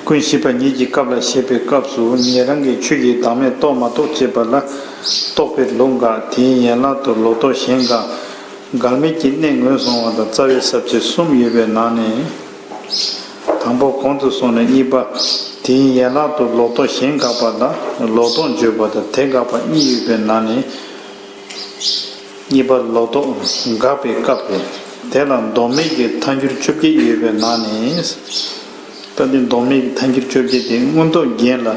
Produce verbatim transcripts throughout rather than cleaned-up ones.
ཀུན་ཤེས་པ་ཉིད་ཀྱི་སྐབས་ལ་བཤད་པའི་སྐབས་སུ། ཉན་རང་གིས་ཆོས་ཀྱི་བདག་མེད་རྟོགས་མ་རྟོགས་ཅེས་པ་ལ། རྟོགས་པའི་ལུགས་འགག། དེའི་ཡན་ལག་ཏུ་ལོག་རྟོག་གཞན་འགག། འགལ་མེད་ཀྱི་གནད་ངོས་བཟུང་བ་དང་རྩ་བའི་ས་བཅད་གསུམ་ཡོད་པའི་ནང་ནས། དང་པོ་གོང་དུ་སོང་ནས་གཉིས་པ། དེའི་ཡན་ལག་ཏུ་ལོག་རྟོག་གཞན་འགག་པ་དང་། ལོག་རྟོག་བརྗོད་པ་དང་དེ་འགག་པ་གཉིས་ཡོད་པའི་ནང་ནས། གཉིས་པ་ལོག་རྟོག་འགག་པའི་སྐབས་རེད། དེ་ལ་ལྡོག་མེད་ཀྱི་ཐལ་འགྱུར་བཅོ་བརྒྱད་ཡོད་པའི་ནང་ནས། ད་དེ་ལྡོག་མེད་ཀྱི་ཐལ་འགྱུར་བཅོ་བརྒྱད་དེ་མངོན་རྟོགས་རྒྱན་ལ་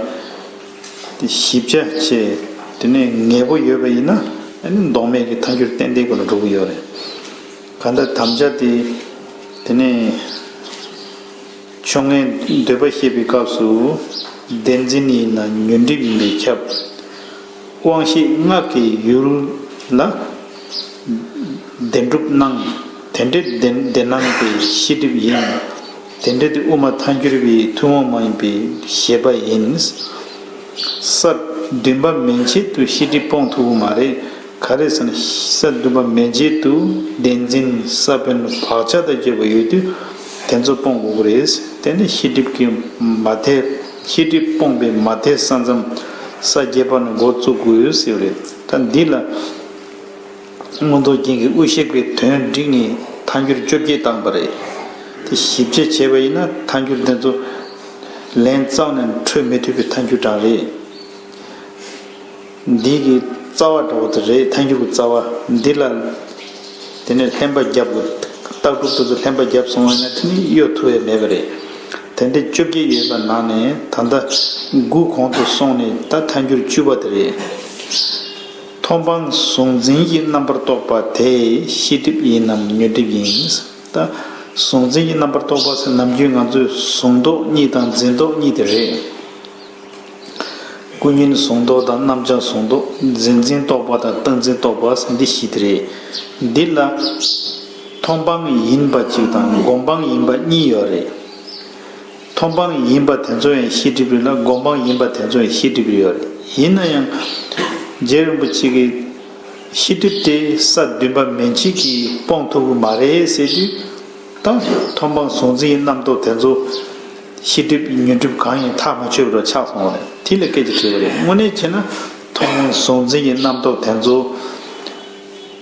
ཞིབ་ཆ་བྱས། དེ་ནས་ངེས་པོ་ཡོད་པ་ཡིན་ན། ཨ་ནི་ལྡོག་མེད་ཀྱི་ཐལ་འགྱུར་ཏན་ཏན་ཀུན་ལ་འགྲོ་གི་ཡོད་རེད། གང་ལྟར་དམ་བཅའ་དེ། དེ་ནས་ཕྱོགས་སྔའི་འདོད་པ་བཤད་པའི་སྐབས་སུ། བདེན་འཛིན་ཡིན་ན་ཉོན་སྒྲིབ་ཡིན་པས་ཁྱབ། དབང་ཤེས་སྔགས་ཀྱི་ཡུལ་ལ་བདེན་གྲུབ་སྣང་། དེ་འདྲའི་བདེན་བདེན་སྣང་དེ་ཤེས་སྒྲིབ་ཡིན། དེ་འདྲ་དེ་དབུ་མ་ཐལ་འགྱུར་བའི་ཐུན་མོང་མ་ཡིན་པའི་བཞེད་པ་ཡིན། ས་བདུན་པ་མན་ཆད་དུ་ཤེས་སྒྲིབ་སྤོང་ཐུབ་ཀྱི་མ་རེད། ག་རེ་ཟེར་ན། ས་བདུན་པ་མན་ཆད་དུ་བདེན་འཛིན་ས་བོན་བག་ཆགས་དང་བཅས་པ་ཡོད་དུས་དེ་ཚོ་སྤོང་དགོས་ཀྱི་རེད། དེ་ནི་ཤེས་སྒྲིབ་ཀྱི་མ་མཐའི། ཤེས་སྒྲིབ་སྤོང་པའི་མ་མཐའི་ས་མཚམས་ས་བརྒྱད་པ་ནས་འགོ་བཙུགས་དགོས་ཟེར་བ་རེད། ད་འདི་ལ་མངོན་རྟོགས་རྒྱན་གྱིས་དབུ་ཞྭ་གི་དོན་བསྒྲིགས་ནས་ཐལ་འགྱུར་བཅོ་བརྒྱད་བཏང་པ་རེད། དེ་ཞིབ་དཔྱད་བྱས་པ་ཡིན་ན་ཐལ་འགྱུར་དེ་ཚོ་ལན་རྩ་བ་ནས་འཕྲོད་མི་ཐུབ་པའི་ཐལ་འགྱུར་གྲངས་རེད། འདི་གི་རྩ་བ་འདྲ་བོ་དེ་རེད། ཐལ་འགྱུར་གྱི་རྩ་བ་འདི་ལ། དེ་ནས་ལྷན་པ་བརྒྱབ་དགོས། རྟགས་གྲུབ་དེ་ཚོ་ལྷན་པ་བརྒྱབ་སོང་བ་ན་དེ་ནི་གཡོལ་ཐུབ་ཡ་མེད་པ་རེད། དེ་འདྲའི་བཅོ་བརྒྱད་ཡོད་པ་ནང་ནས་ད་ལྟ་དགུ་གོང་དུ་སོང་ནས་ད་ཐལ་འགྱུར་བཅུ་པ་དེ་རེད། མཐོང་སྤང་གཟུང་འཛིན་གྱི་རྣམ་པར་རྟོག་པ་དེ་ཤེས་སྒྲིབ་ཡིན་ནམ་ཉོན་སྒྲིབ་ཡིན། ད་གཟུང་འཛིན་གྱི་རྣམ་པར་རྟོག་པ་ཟེར་ནམ་རྒྱུན་ང་ཚོས་གཟུང་རྟོག་གཉིས་དང་འཛིན་རྟོག་གཉིས་དེ་རེད། ཀུན་ཉོན་གཟུང་རྟོག་དང་རྣམ་བྱང་གཟུང་རྟོག། གཟུང་འཛིན་རྟོག་པ་དང་རྟག་འཛིན་རྟོག་པ་ཟེར་འདི་བཞི་དེ་རེད། འདི་ལ་མཐོང་སྤང་ཡིན་པ་གཅིག་དང་སྒོམ་སྤང་ཡིན་པ་གཉིས་ཡོད་རེད། མཐོང་སྤང་ཡིན་པ་དེ་ཚོ་ཡང་ཤེས་སྒྲིབ་རེད་ལ། སྒོམ་སྤང་ཡིན་པ་དེ་ཚོ་ཡང་ཤེས་སྒྲིབ་རེད་ཡོད་རེད། ཡིན་ན་ཡང་རྗེ་རིན་པོ་ཆེ་གིས་ཤེས་སྒྲིབ་དེ་ས་བདུན་པ་མན་ཆད་ཀྱིས་སྤོང་ཐུབ་ཀྱི་མ་རེད་ཟེར་དུས། ད་མཐོང་སྤང་གཟུང་འཛིན་གྱི་རྣམ་རྟོག་དེ་ཚོ་ཤེས་སྒྲིབ་ཉོན་སྒྲིབ་གང་ཡིན་ཐག་མ་ཆོད་པ་འདྲ་ཆགས་སོང་བ་རེད། དེ་ལ་སྐད་ཆ་དྲིས་པ་རེད། དངོས་གནས་བྱས་ན་མཐོང་སྤང་གཟུང་འཛིན་གྱི་རྣམ་རྟོག་དེ་ཚོ་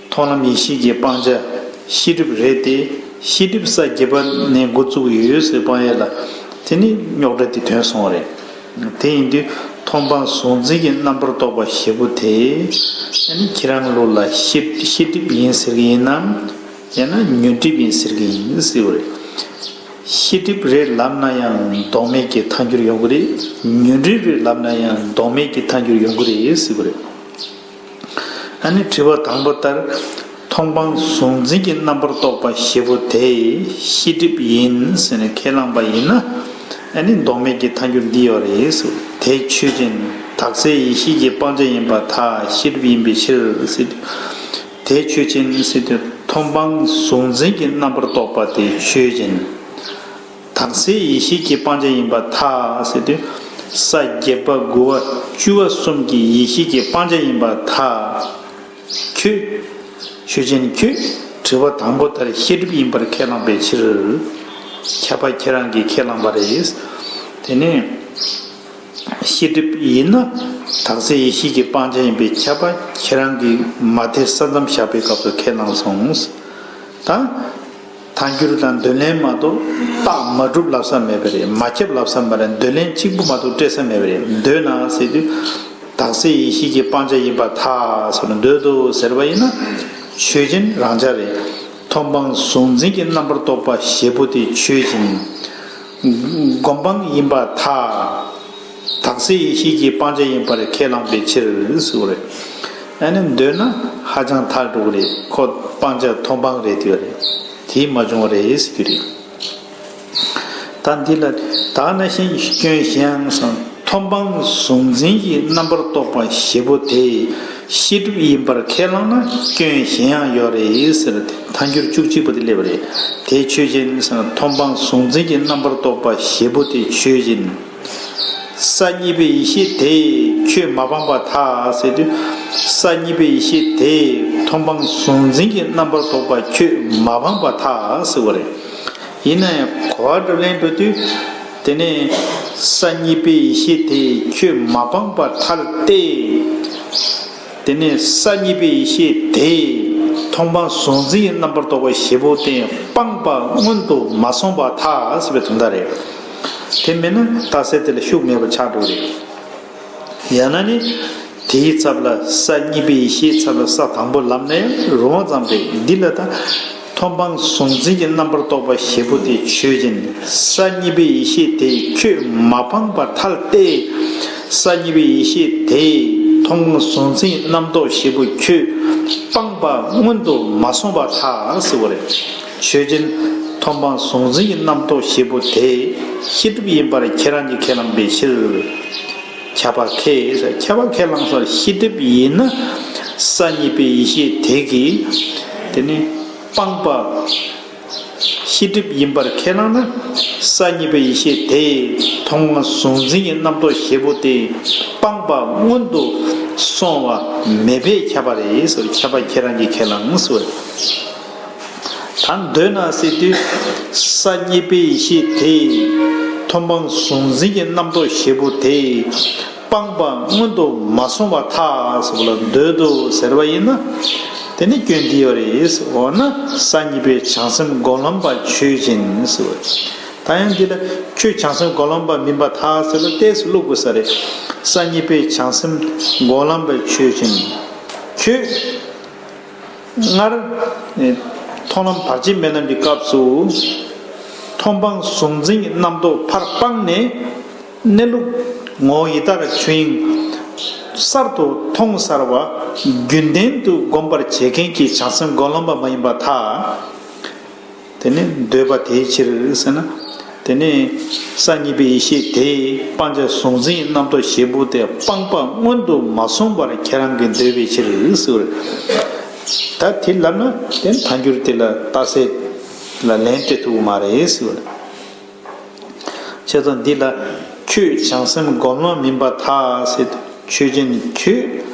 མཐོང་ལམ་ཡེ་ཤེས་ཀྱི་སྤང་བྱ་ཤེས་སྒྲིབ་རེད་དེ། ཤེས་སྒྲིབ་ས་བརྒྱད་པ་ནས་འགོ་བཙུགས་ཡོད་ཟེར་སྤང་ཡ་ལ། དེ་ནི་རྙོག་དྲ་དེ་ཐོན་སོང་བ་རེད། དེ་ཡིན་དུས་མཐོང་སྤང་གཟུང་འཛིན་གྱི་རྣམ་པར་རྟོག་པ་བཞི་པོ་དེ། ཨ་ནི་ཁྱེད་རང་ལུགས་ལ་ཤེས་ཤེས་སྒྲིབ་ཡིན་ཟེར་གྱི་ཡིན་ནམ། ཡང་ན་ཉོན་སྒྲིབ་ཡིན་ཟེར་གྱི་ཡིན་ཟེར་བ་རེད། ཤེས་སྒྲིབ་རེད་ལབ་ན་ཡང་ལྡོག་མེད་ཀྱི་ཐལ་འགྱུར་ཡོང་གི་རེད། ཉོན་སྒྲིབ་རེད་ལབ་ན་ཡང་ལྡོག་མེད་ཀྱི་ཐལ་འགྱུར་ཡོང་གི་རེད་ཟེར་བ་རེད། ཨ་ནི་དྲི་བ་དང་པོ་ལྟར། མཐོང་སྤང་གཟུང་འཛིན་གྱི་རྣམ་པར་རྟོག་པ་བཞི་པོ་དེ་ཤེས་སྒྲིབ་ཡིན་ཟེར་ནས་ཁས་བླངས་པ་ཡིན་ན། ཨ་ནི་ལྡོག་མེད་ཀྱི་ཐལ་འགྱུར་འདི་ཡོད་རེད་ཟེར། དེ་ཆོས་ཅན། དག་སའི་ཡེ་ཤེས་ཀྱི་སྤང་བྱ་ཡིན་པར་ཐལ། ཤེས་སྒྲིབ་ཡིན་པའི་ཕྱིར་ཟེར་དུས། དེ་ཆོས་ཅན་ཟེར་དུས་མཐོང་སྤང་གཟུང་འཛིན་གྱི་རྣམ་པར་རྟོག་པ་དེ་ཆོས་ཅན། དག་སའི་ཡེ་ཤེས་ཀྱི་སྤང་བྱ་ཡིན་པར་ཐལ་ཟེར་དུས། ས་བརྒྱད་པ་དགུ་པ་བཅུ་པ་གསུམ་གྱི་ཡེ་ཤེས་ཀྱི་སྤང་བྱ་ཡིན་པར་ཐལ། ཁྱོད། ཆོས་ཅན་ཁྱོད། དྲི་བ་དང་པོ་ལྟར་ཤེས་སྒྲིབ་ཡིན་པར་ཁས་བླངས་པའི་ཕྱིར། ཁྱབ་པ་ཁྱེད་རང་གིས་ཁས་བླངས་པ་རེད། དེ་ནས། ཤེས་སྒྲིབ་ཡིན་ན། དག་སའི་ཡེ་ཤེས་ཀྱི་སྤང་བྱ་ཡིན་པས་ཁྱབ་པ་ཁྱེད་རང་གིས་མ་མཐའི་ས་མཚམས་བཞག་པའི་སྐབས་སུ་ཁས་བླངས་སོང་། ད། ཐལ་འགྱུར་དང་འདོད་ལན་མ་གཏོགས་རྟགས་མ་གྲུབ་ལབ་ས་མེད་པ་རེད། མ་ཁྱབ་ལབ་ས་མ་རེད། འདོད་ལན་གཅིག་པུ་མ་གཏོགས་སྤྲད་ས་མེད་པ་རེད། འདོད་ན་ཟེར་དུས། དག་སའི་ཡེ་ཤེས་ཀྱི་སྤང་བྱ་ཡིན་པར་ཐལ་ཟེར་ན་འདོད་དོ་ཟེར་བ་ཡིན་ན། ཆོས་ཅན་རང་འཇགས་རེད། མཐོང་སྤང་གཟུང་འཛིན་གྱི་རྣམ་པར་རྟོག་པ་བཞི་པོ་དེ་ཆོས་ཅན། སྒོམ་སྤང་ཡིན་པར་ཐལ། དག་སའི་ཡེ་ཤེས་ཀྱི་སྤང་བྱ་ཡིན་པར་ཁས་བླངས་པའི་ཕྱིར་ཟེར་བ་རེད། ཨ་ནི་འདོད་ན་ཧ་ཅང་ཐལ་འགྲོ་གི་རེད། ཁོ་སྤང་བྱ་མཐོང་སྤང་རེད་དེ་རེད། དེ་མ་བྱུང་བ་རེད་ཟེར་རྒྱུ་རེད། ད་འདི་ལ་དག་ན་ཤེས་སྐྱོན་གཞན་ཡང་གསུངས། མཐོང་སྤང་གཟུང་འཛིན་གྱི་རྣམ་པར་རྟོག་པ་བཞི་པོ་དེ་ཤེས་སྒྲིབ་ཡིན་པར་ཁས་བླངས་ན་སྐྱོན་གཞན་ཡང་ཡོད་རེད་ཟེར་ཏེ་ཐལ་འགྱུར་བཅུ་གཅིག་པོ་དེ་སླེབས་པ་རེད། དེ་ཆོས་ཅན་ཟེར་ན་མཐོང་སྤང་གཟུང་འཛིན་གྱི་རྣམ་པར་རྟོག་པ་བཞི་པོ་དེ་ཆོས་ཅན། ས་གཉིས་པའི་ཡེ་ཤེས་དེས་ཁྱོད་མ་སྤངས་པར་ཐལ་ཟེར་དུས། ས་གཉིས་པའི་ཡེ་ཤེས་དེས་མཐོང་སྤང་གཟུང་འཛིན་གྱི་རྣམ་པར་རྟོག་པ་ཁྱོད་མ་སྤངས་པར་ཐལ་ཟེར་བ་རེད། ཡིན་ན་ཡང་གོ་བ་སྒྲུབ་ལེན་འགྲོ་དུས། དེ་ནས་ས་གཉིས་པའི་ཡེ་ཤེས་དེས་ཁྱོད་མ་སྤངས་པར་ཐལ་ཏེ། དེ་ནས་ས་གཉིས་པའི་ཡེ་ཤེས་དེས་མཐོང་སྤང་གཟུང་འཛིན་གྱི་རྣམ་པར་རྟོག་པ་བཞི་པོ་དེ་སྤངས་པ་སྔོན་དུ་མ་སོང་བར་ཐལ་ཟེར་བའི་དོན་དག་རེད། དེ་མིན་ན་རྟགས་གསལ་དེ་ལ་ཤུགས་མེད་པ་ཆགས་འགྲོ་གི་རེད། ཡང་ན་ནི། དེའི་ཚབ་ལ་ས་གཉིས་པའི་ཡེ་ཤེས་ཚབ་ལ་ས་དང་པོ་ལབ་ན་ཡང་རུང་བ་ཙམ་རེད། འདི་ལ་ད་མཐོང་སྤང་གཟུང་འཛིན་གྱི་རྣམ་པར་རྟོག་པ་བཞི་པོ་དེ་ཆོས་ཅན། ས་གཉིས་པའི་ཡེ་ཤེས་དེས་ཁྱོད་མ་སྤངས་པར་ཐལ་ཏེ། ས་གཉིས་པའི་ཡེ་ཤེས་དེས་མཐོང་སྤང་གཟུང་འཛིན་གྱི་རྣམ་རྟོག་བཞི་པོ་ཁྱོད་སྤངས་པ་སྔོན་དུ་མ་སོང་བར་ཐལ་ཟེར་བ་རེད། ཆོས་ཅན། མཐོང་སྤང་གཟུང་འཛིན་གྱི་རྣམ་རྟོག་བཞི་པོ་དེ་ཤེས་སྒྲིབ་ཡིན་པར་ཁྱེད་རང་གིས་ཁས་བླངས་པའི་ཕྱིར། ཁྱབ་པ་ཁས། ཁྱབ་པ་ཁས་བླངས་སོགས་ཤེས་སྒྲིབ་ཡིན་ན། ས་གཉིས་པའི་ཡེ་ཤེས་དེ་གིས་དེ་ནི་སྤངས་པ། ཤེས་སྒྲིབ་ཡིན་པར་ཁས་བླངས་ན། ས་གཉིས་པའི་ཡེ་ཤེས་དེས་མཐོང་སྤང་གཟུང་འཛིན་གྱི་རྣམ་རྟོག་བཞི་པོ་དེ་སྤངས་པ་སྔོན་དུ་སོང་བ་མེད་པས་ཁྱབ་པ་རེད་ཟེར། ཁྱབ་པ་ཁྱེད་རང་གིས་ཁས་བླངས་ཟེར། ད་འདོད་ན་ཟེར་དུས། ས་གཉིས་པའི་ཡེ་ཤེས་དེས་མཐོང་སྤང་གཟུང་འཛིན་གྱི་རྣམ་རྟོག་བཞི་པོ་དེ་སྤངས་པ་སྔོན་དུ་མ་སོང་བར་ཐལ་ཟེར་བ་ལ་འདོད་དོ་ཟེར་བ་ཡིན་ན། དེ་ནི་སྐྱོན་འདི་ཡོད་རེད། འོ་ན་ས་གཉིས་པའི་བྱང་སེམས་སྒོམ་ལམ་པ་ཆོས་ཅན་ཟེར་བ། ད་ཡང་འདི་ལ་ཁྱོད་བྱང་སེམས་སྒོམ་ལམ་པ་མིན་པར་ཐལ་ཟེར་ལ་ཏོག་ཙམ་བླུག་དགོས་ས་རེད། ས་གཉིས་པའི་བྱང་སེམས་སྒོམ་ལམ་པ་ཆོས་ཅན། ཁྱོད། སྔར། མཐོང་ལམ་བར་ཆད་མེད་ལམ་གྱི་སྐབས་སུ། མཐོང་སྤང་གཟུང་འཛིན་གྱི་རྣམ་རྟོག་ཕར་སྤངས་ནས། གནས་ལུགས་ངོ་བོ་ཡི་དྭགས་ཀྱི་ཆོས་དབྱིངས་གསར་དུ་མཐོང་ཚར་བ་རྒྱུན་ལྡན་དུ་སྒོམ་པར་བྱེད་མཁན་གྱི་བྱང་སེམས་སྒོམ་ལམ་པ་མ་ཡིན་པར་ཐལ། དེ་ནི་འདོད་པ་དེའི་ཕྱིར་ཟེར་ན། དེ་ནི་ས་གཉིས་པའི་ཡེ་ཤེས་དེས་སྤང་བྱ་གཟུང་འཛིན་གྱི་རྣམ་རྟོག་བཞི་པོ་དེ་སྤངས་པ་སྔོན་དུ་མ་སོང་བར་ཁྱེད་རང་གིས་འདོད་པའི་ཕྱིར་ཟེར། ད་དེ་ལབ་ན་དེ་ཐལ་འགྱུར་དེ་ལ་རྟགས་གསལ་ལ་ལན་སྤྲད་ཐུབ་ཀྱི་མ་རེད་ཟེར། བྱས་ཙང་འདི་ལ་ཁྱོད་བྱང་སེམས་སྒོམ་ལམ་མིན་པར་ཐལ་ཟེར་དུས། ཆོས་ཅན། ཁྱོད་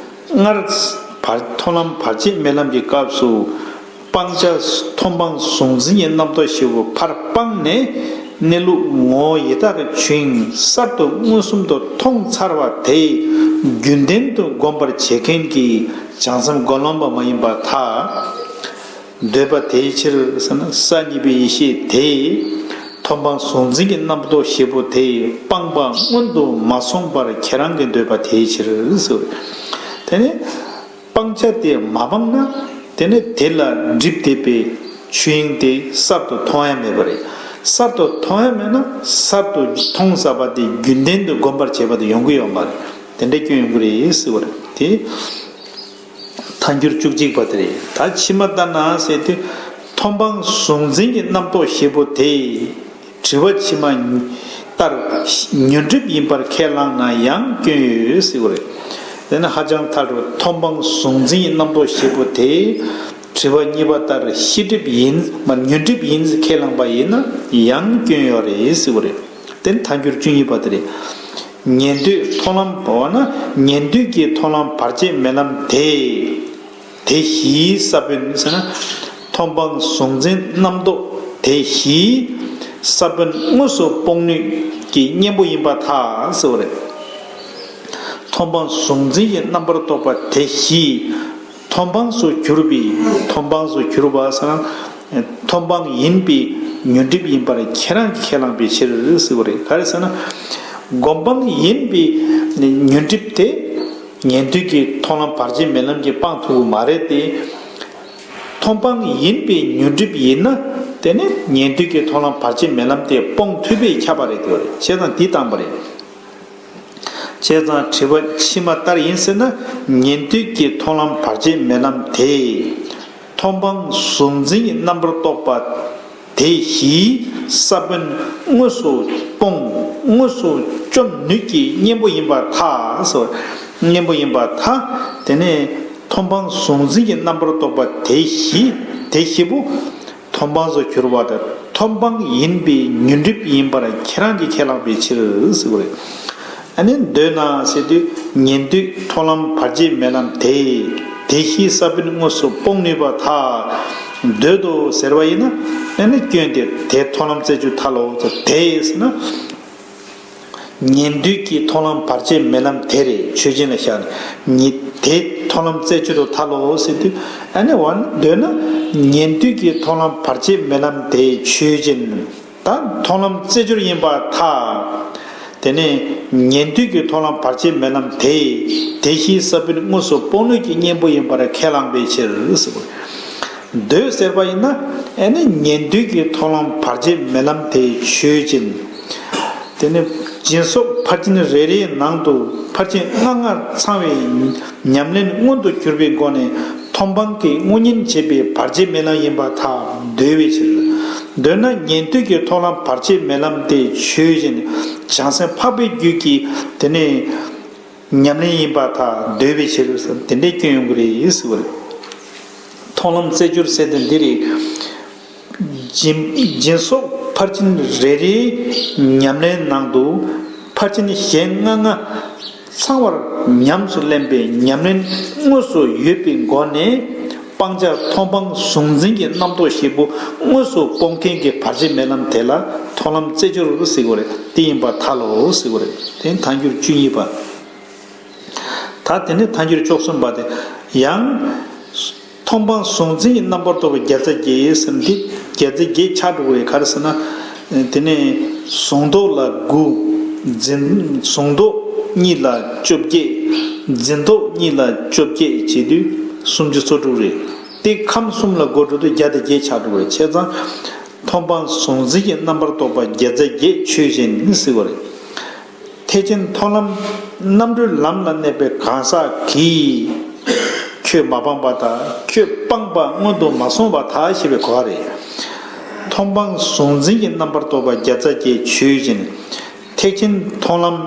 སྔར་བར་མཐོང་ལམ་བར་ཆད་མེད་ལམ་གྱི་སྐབས་སུ། སྤང་བྱ་མཐོང་སྤང་གཟུང་འཛིན་གྱི་རྣམ་རྟོག་བཞི་པོ་ཕར་སྤངས་ནས། གནས་ལུགས་ངོ་བོ་ཡི་དྭགས་ཀྱི་ཆོས་དབྱིངས་གསར་དུ་མངོན་སུམ་དུ་མཐོང་ཚར་བ་དེ་རྒྱུན་ལྡན་དུ་སྒོམ་པར་བྱེད་མཁན་གྱི་བྱང་སེམས་སྒོམ་ལམ་པ་མ་ཡིན་པར་ཐལ། འདོད་པ་དེའི་ཕྱིར་ཟེར་ན། ས་གཉིས་པའི་ཡེ་ཤེས་དེས་མཐོང་སྤང་གཟུང་འཛིན་གྱི་རྣམ་རྟོག་བཞི་པོ་དེ་སྤངས་པ་སྔོན་དུ་མ་སོང་བར་ཁྱེད་རང་གིས་འདོད་པ་དེའི་ཕྱིར་ཟེར། དེ་ནི་སྤང་བྱ་དེ་མ་སྤངས་ན། དེ་ནི་དེ་ལ་སྒྲིབ་བསྡད་པའི་ཆོས་དབྱིངས་དེ་གསར་དུ་མཐོང་ཡ་མེད་པ་རེད། གསར་དུ་མཐོང་ཡ་མེད་ན་གསར་དུ་མཐོང་ཚར་བ་དེ་རྒྱུན་ལྡན་དུ་སྒོམ་པར་བྱེད་པ་དེ་ཡོང་གི་ཡོད་མ་རེད། དེ་འདྲའི་སྐྱོན་ཡོང་གི་རེད་ཟེར་བ་རེད་དེ། ཐལ་འགྱུར་བཅུ་གཅིག་པ་དེ་རེད། ད་ཕྱི་མ་ལྟར་ན་ཟེར་དུས། མཐོང་སྤང་གཟུང་འཛིན་གྱི་རྣམ་རྟོག་བཞི་པོ་དེ། དྲི་བ་ཕྱི་མ་ལྟར་ཉོན་སྒྲིབ་ཡིན་པར་ཁས་བླངས་ན་ཡང་སྐྱོན་ཡོད་ཟེར་བ་རེད། དེ་ནི་ཧ་ཅང་ཐལ་འགྱུར། མཐོང་སྤང་གཟུང་འཛིན་གྱི་རྣམ་རྟོག་བཞི་པོ་དེ། དྲི་བ་གཉིས་པ་ལྟར་ཤེས་སྒྲིབ་ཡིན། མ་ཉོན་སྒྲིབ་ཡིན་ཁས་བླངས་པ་ཡིན་ན་ཡང་སྐྱོན་ཡོད་རེད་ཟེར་བ་རེད། དེ་ནི་ཐལ་འགྱུར་བཅུ་གཉིས་པ་དེ་རེད། ཉན་ཐོས་མཐོང་ལམ་པ་བ་ན། ཉན་ཐོས་ཀྱི་མཐོང་ལམ་བར་ཆད་མེད་ལམ་དེ། དེ་བཞིའི་ས་བོན་ཟེར་ན། མཐོང་སྤང་གཟུང་འཛིན་རྣམ་རྟོག་དེ་བཞིའི་ས་བོན་དངོས་སུ་སྤོང་ནུས་ཀྱི་གཉེན་པོ་ཡིན་པར་ཐལ་ཟེར་བ་རེད། མཐོང་སྤང་གཟུང་འཛིན་གྱི་རྣམ་པར་རྟོག་པ་དེ་བཞིའི་མཐོང་སྤང་སུ་གྱུར་པའི། མཐོང་སྤང་སུ་གྱུར་པ་ཟེར་ན། མཐོང་སྤང་ཡིན་པའི་ཉོན་སྒྲིབ་ཡིན་པར་ཁྱེད་རང་གིས་ཁས་བླངས་པའི་ཕྱིར་ཟེར་བ་རེད། ག་རེ་ཟེར་ན། སྒོམ་སྤང་ཡིན་པའི་ཉོན་སྒྲིབ་དེ། ཉན་ཐོས་ཀྱི་མཐོང་ལམ་བར་ཆད་མེད་ལམ་གྱིས་སྤང་ཐུབ་ཀྱི་མ་རེད་དེ། མཐོང་སྤང་ཡིན་པའི་ཉོན་སྒྲིབ་ཡིན་ན། དེ་ནི་ཉན་ཐོས་ཀྱི་མཐོང་ལམ་བར་ཆད་མེད་ལམ་དེ་སྤོང་ཐུབ་པས་ཁྱབ་པ་རེད་དེ། བྱས་ཙང་འདི་བཏང་པ་རེད། བྱས་ཙང་དྲི་བ་ཕྱི་མ་ལྟར་ཡིན་ཟེར་ན། ཉན་ཐོས་ཀྱི་མཐོང་ལམ་བར་ཆད་མེད་ལམ་དེ། མཐོང་སྤང་གཟུང་འཛིན་གྱི་རྣམ་པར་རྟོག་པ་དེ་བཞིའི་ས་བོན་དངོས་སུ་སྤོང་། དངོས་སུ་བཅོམ་ནུས་ཀྱི་གཉེན་པོ་ཡིན་པར་ཐལ་ཟེར། གཉེན་པོ་ཡིན་པར་ཐལ། དེ་ནས་མཐོང་སྤང་གཟུང་འཛིན་གྱི་རྣམ་པར་རྟོག་པ་དེ་བཞི། དེ་བཞི་པོ་མཐོང་སྤང་སུ་གྱུར་པ་དང་། མཐོང་སྤང་ཡིན་པའི་ཉོན་སྒྲིབ་ཡིན་པར་ཁྱེད་རང་གིས་ཁས་བླངས་པའི་ཕྱིར་ཟེར་བ་རེད། ཨ་ནི་འདོད་ན་ཟེར་དུས། ཉན་ཐོས་མཐོང་ལམ་བར་ཆད་མེད་ལམ་དེ། དེ་བཞིའི་ས་བོན་དངོས་སུ་སྤོང་ནུས་པར་ཐལ། འདོད་དོ་ཟེར་བ་ཡིན་ན། ཨ་ནི་སྐྱོན་དེ། དེ་མཐོང་ལམ་རྩད་གཅོད་ཐལ་ལོ། དེ་ཟེར་ན། ཉན་ཐོས་ཀྱི་མཐོང་ལམ་བར་ཆད་མེད་ལམ་དེ་རེད། ཆོས་ཅན་ལ་བཞག་ནས་ཉེ་དེ་མཐོང་ལམ་རྩེ་སྦྱོར་དུ་ཐལ་ལོ་ཟེར་དུས། ཨ་ནི་འོ་ན་འདོད་ན་ཉན་ཐོས་ཀྱི་མཐོང་ལམ་བར་ཆད་མེད་ལམ་དེ་ཆོས་ཅན། ད་མཐོང་ལམ་རྩེ་སྦྱོར་ཡིན་པར་ཐལ། དེ་ནས་ཉན་ཐོས་ཀྱི་མཐོང་ལམ་བར་ཆད་མེད་ལམ་དེ། དེ་བཞིའི་ས་བོན་དངོས་སུ་སྤོང་ལུས་ཀྱི་གཉེན་པོ་ཡིན་པར་ཁས་བླངས་པའི་ཕྱིར་ཟེར་བ། འདོད་ཟེར་བ་ཡིན་ན་ཨ་ནི་ཉན་ཐོས་ཀྱི་མཐོང་ལམ་བར་ཆད་མེད་ལམ་དེ་ཆོས་ཅན། དེ་ནི་སྦྱིན་སོགས་ཕར་ཕྱིན་རེ་རེའི་ནང་དུ་ཕར་ཕྱིན་ལྔ་ལྔ་ཚང་བའི་ཉམས་ལེན་མངོན་དུ་གྱུར་པའི་སྒོ་ནས་མཐོང་སྤང་གི་དངོས་གཉེན་བྱེད་པའི་བར་ཆད་མེད་ལམ་ཡིན་པར་ཐལ། འདོད་པའི་ཕྱིར། འདོད་ན་ཉན་ཐོས་ཀྱི་མཐོང་ལམ་བར་ཆད་མེད་ལམ་དེ་ཆོས་ཅན། བྱང་སེམས་འཕགས་པའི་རྒྱུད་ཀྱི་དེ་ནི་ཉམས་ལེན་ཡིན་པར་ཐལ། འདོད་པའི་ཕྱིར་དེ་འདྲའི་སྐྱོན་ཡོང་གི་རེད་ཟེར་བ་རེད། མཐོང་ལམ་རྩེ་སྦྱོར་ཟེར་དེ་འདི་རེད། སྦྱིན་སྦྱིན་སོགས་ཕར་ཕྱིན་རེ་རེའི་ཉམས་ལེན་ནང་དུ་ཕར་ཕྱིན་གཞན་ལྔ་ལྔ་ཚང་བར་ཉམས་སུ་ལེན་པའི་ཉམས་ལེན་དངོས་སུ་ཡོད་པའི་སྒོ་ནས་སྤང་བྱ་མཐོང་སྤང་གཟུང་འཛིན་གྱི་རྣམ་རྟོག་བཞི་པོ་དངོས་སུ་སྤོང་མཁན་གྱི་བར་ཆད་མེད་ལམ་དེ་ལ་མཐོང་ལམ་རྩེ་སྦྱོར་ཟེར་གྱི་རེད། དེ་ཡིན་པར་ཐལ་ལོ་ཟེར་གྱི་རེད། དེ་ཐལ་འགྱུར་བཅུ་གཉིས་པ། ད་དེ་ནས་ཐལ་འགྱུར་བཅུ་གསུམ་པ་དེ། ཡང་མཐོང་སྤང་གཟུང་འཛིན་གྱི་རྣམ་པར་རྟོག་པ་བརྒྱ་རྩ་བརྒྱད་ཟེར་འདི་བརྒྱ་རྩ་བརྒྱད་ཆགས་འགྲོ་གི་རེད། ག་རེ་ཟེར་ན། དེ་ནས་གཟུང་རྟོག་ལ་དགུ། འཛིན་གཟུང་རྟོག་གཉིས་ལ་བཅོ་བརྒྱད། འཛིན་རྟོག་གཉིས་ལ་བཅོ་བརྒྱད་བྱེད་དུས་སུམ་ཅུ་སོ་དྲུག་རེད། དེ་ཁམས་གསུམ་ལ་བགོས་འགྲོ་དུས་བརྒྱ་དང་བརྒྱད་ཆགས་འགྲོ་གི་རེད། བྱས་ཙང་མཐོང་སྤང་གཟུང་འཛིན་གྱི་རྣམ་པར་རྟོག་པ་བརྒྱ་རྩ་བརྒྱད་ཆོས་ཅན་ཟེར་བ་རེད། ཐེག་ཆེན་མཐོང་ལམ་རྣམ་གྲོལ་ལམ་ལ་གནས་པའི་གང་ཟག་གིས། ཁྱོད་མ་སྤངས་པར་ཐལ། ཁྱོད་སྤངས་པ་སྔོན་དུ་མ་སོང་བར་ཐལ་ཞེས་པའི་གོ་བ་རེད། མཐོང་སྤང་གཟུང་འཛིན་གྱི་རྣམ་པར་རྟོག་པ་བརྒྱ་རྩ་བརྒྱད་ཆོས་ཅན། ཐེག་ཆེན་མཐོང་ལམ་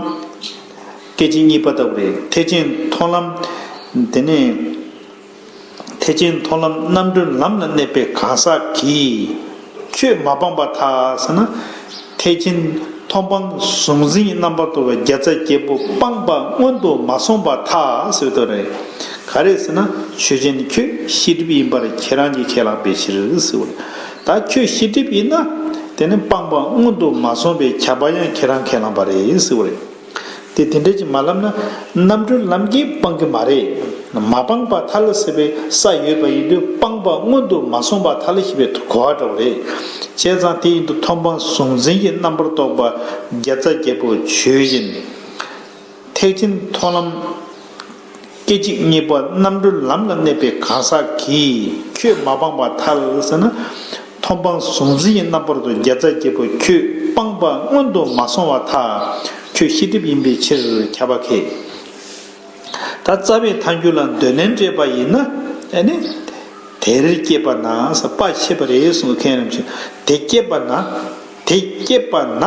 སྐད་ཅིག་གཉིས་པ་ལྟ་བུ་རེད། ཐེག་ཆེན་མཐོང་ལམ་དེ་ནས། ཐེག་ཆེན་མཐོང་ལམ་རྣམ་གྲོལ་ལམ་ལ་གནས་པའི་གང་ཟག་གིས་ཁྱོད་མ་སྤངས་པར་ཐལ་ཟེར་ན། ཐེག་ཆེན་མཐོང་སྤང་གཟུང་འཛིན་གྱི་རྣམ་པར་རྟོག་པ་བརྒྱ་རྩ་བརྒྱད་པོ་སྤངས་པ་སྔོན་དུ་མ་སོང་བར་ཐལ་ཟེར་བ་དེ་རེད། ག་རེ་ཟེར་ན་ཆོས་ཅན་ཁྱོད་ཤེས་སྒྲིབ་ཡིན་པར་ཁྱེད་རང་གིས་ཁས་བླངས་པའི་ཕྱིར་ཟེར་བ་རེད། ད་ཁྱོད་ཤེས་སྒྲིབ་ཡིན་ན་དེ་ནི་སྤངས་པ་སྔོན་དུ་མ་སོང་བའི་ཁྱབ་པ་ཡང་ཁྱེད་རང་ཁས་བླངས་པ་རེད་ཟེར་བ་རེད། དེ་དེ་འདྲ་ཅིག་མ་ལབ་ན་རྣམ་གྲོལ་ལམ་གྱིས་སྤང་གི་མ་རེད། མ་སྤངས་པར་ཐལ་ཟེར་བའི་ས་ཡོད་པ་ཡིན་དུས་སྤངས་པ་སྔོན་དུ་མ་སོང་བར་ཐལ་ཞེས་པའི་གོ་བ་འདྲ་བོ་རེད། བྱས་ཙང་དེ་ཡིན་དུས་མཐོང་སྤང་གཟུང་འཛིན་གྱི་རྣམ་པར་རྟོག་པ་བརྒྱ་རྩ་བརྒྱད་པོ་ཆོས་ཅན། ཐེག་ཆེན་མཐོང་ལམ་སྐད་ཅིག་གཉིས་པ་རྣམ་གྲོལ་ལམ་ལ་གནས་པའི་གང་ཟག་གིས་ཁྱོད་མ་སྤངས་པར་ཐལ་ཟེར་ན། མཐོང་སྤང་གཟུང་འཛིན་གྱི་རྣམ་པར་རྟོག་བརྒྱ་རྩ་བརྒྱད་པོ་ཁྱོད་སྤངས་པ་སྔོན་དུ་མ་སོང་བར་ཐལ། ཁྱོད་ཤེས་སྒྲིབ་ཡིན་པའི་ཕྱིར་ཁྱབ་པ་ཁས། ད་རྩ་བའི་ཐལ་འགྱུར་ལ་འདོད་ལན་སྤྲད་པ་ཡིན་ན་ཨ་ནི། དེར་སྐྱེས་པ་ན་ས་པ་ཆད་པ་རེད་གསུངས་མཁན་རྣམས་ཀྱིས་དེ་སྐྱེས་པ་ན། དེ་སྐྱེས་པ་ན་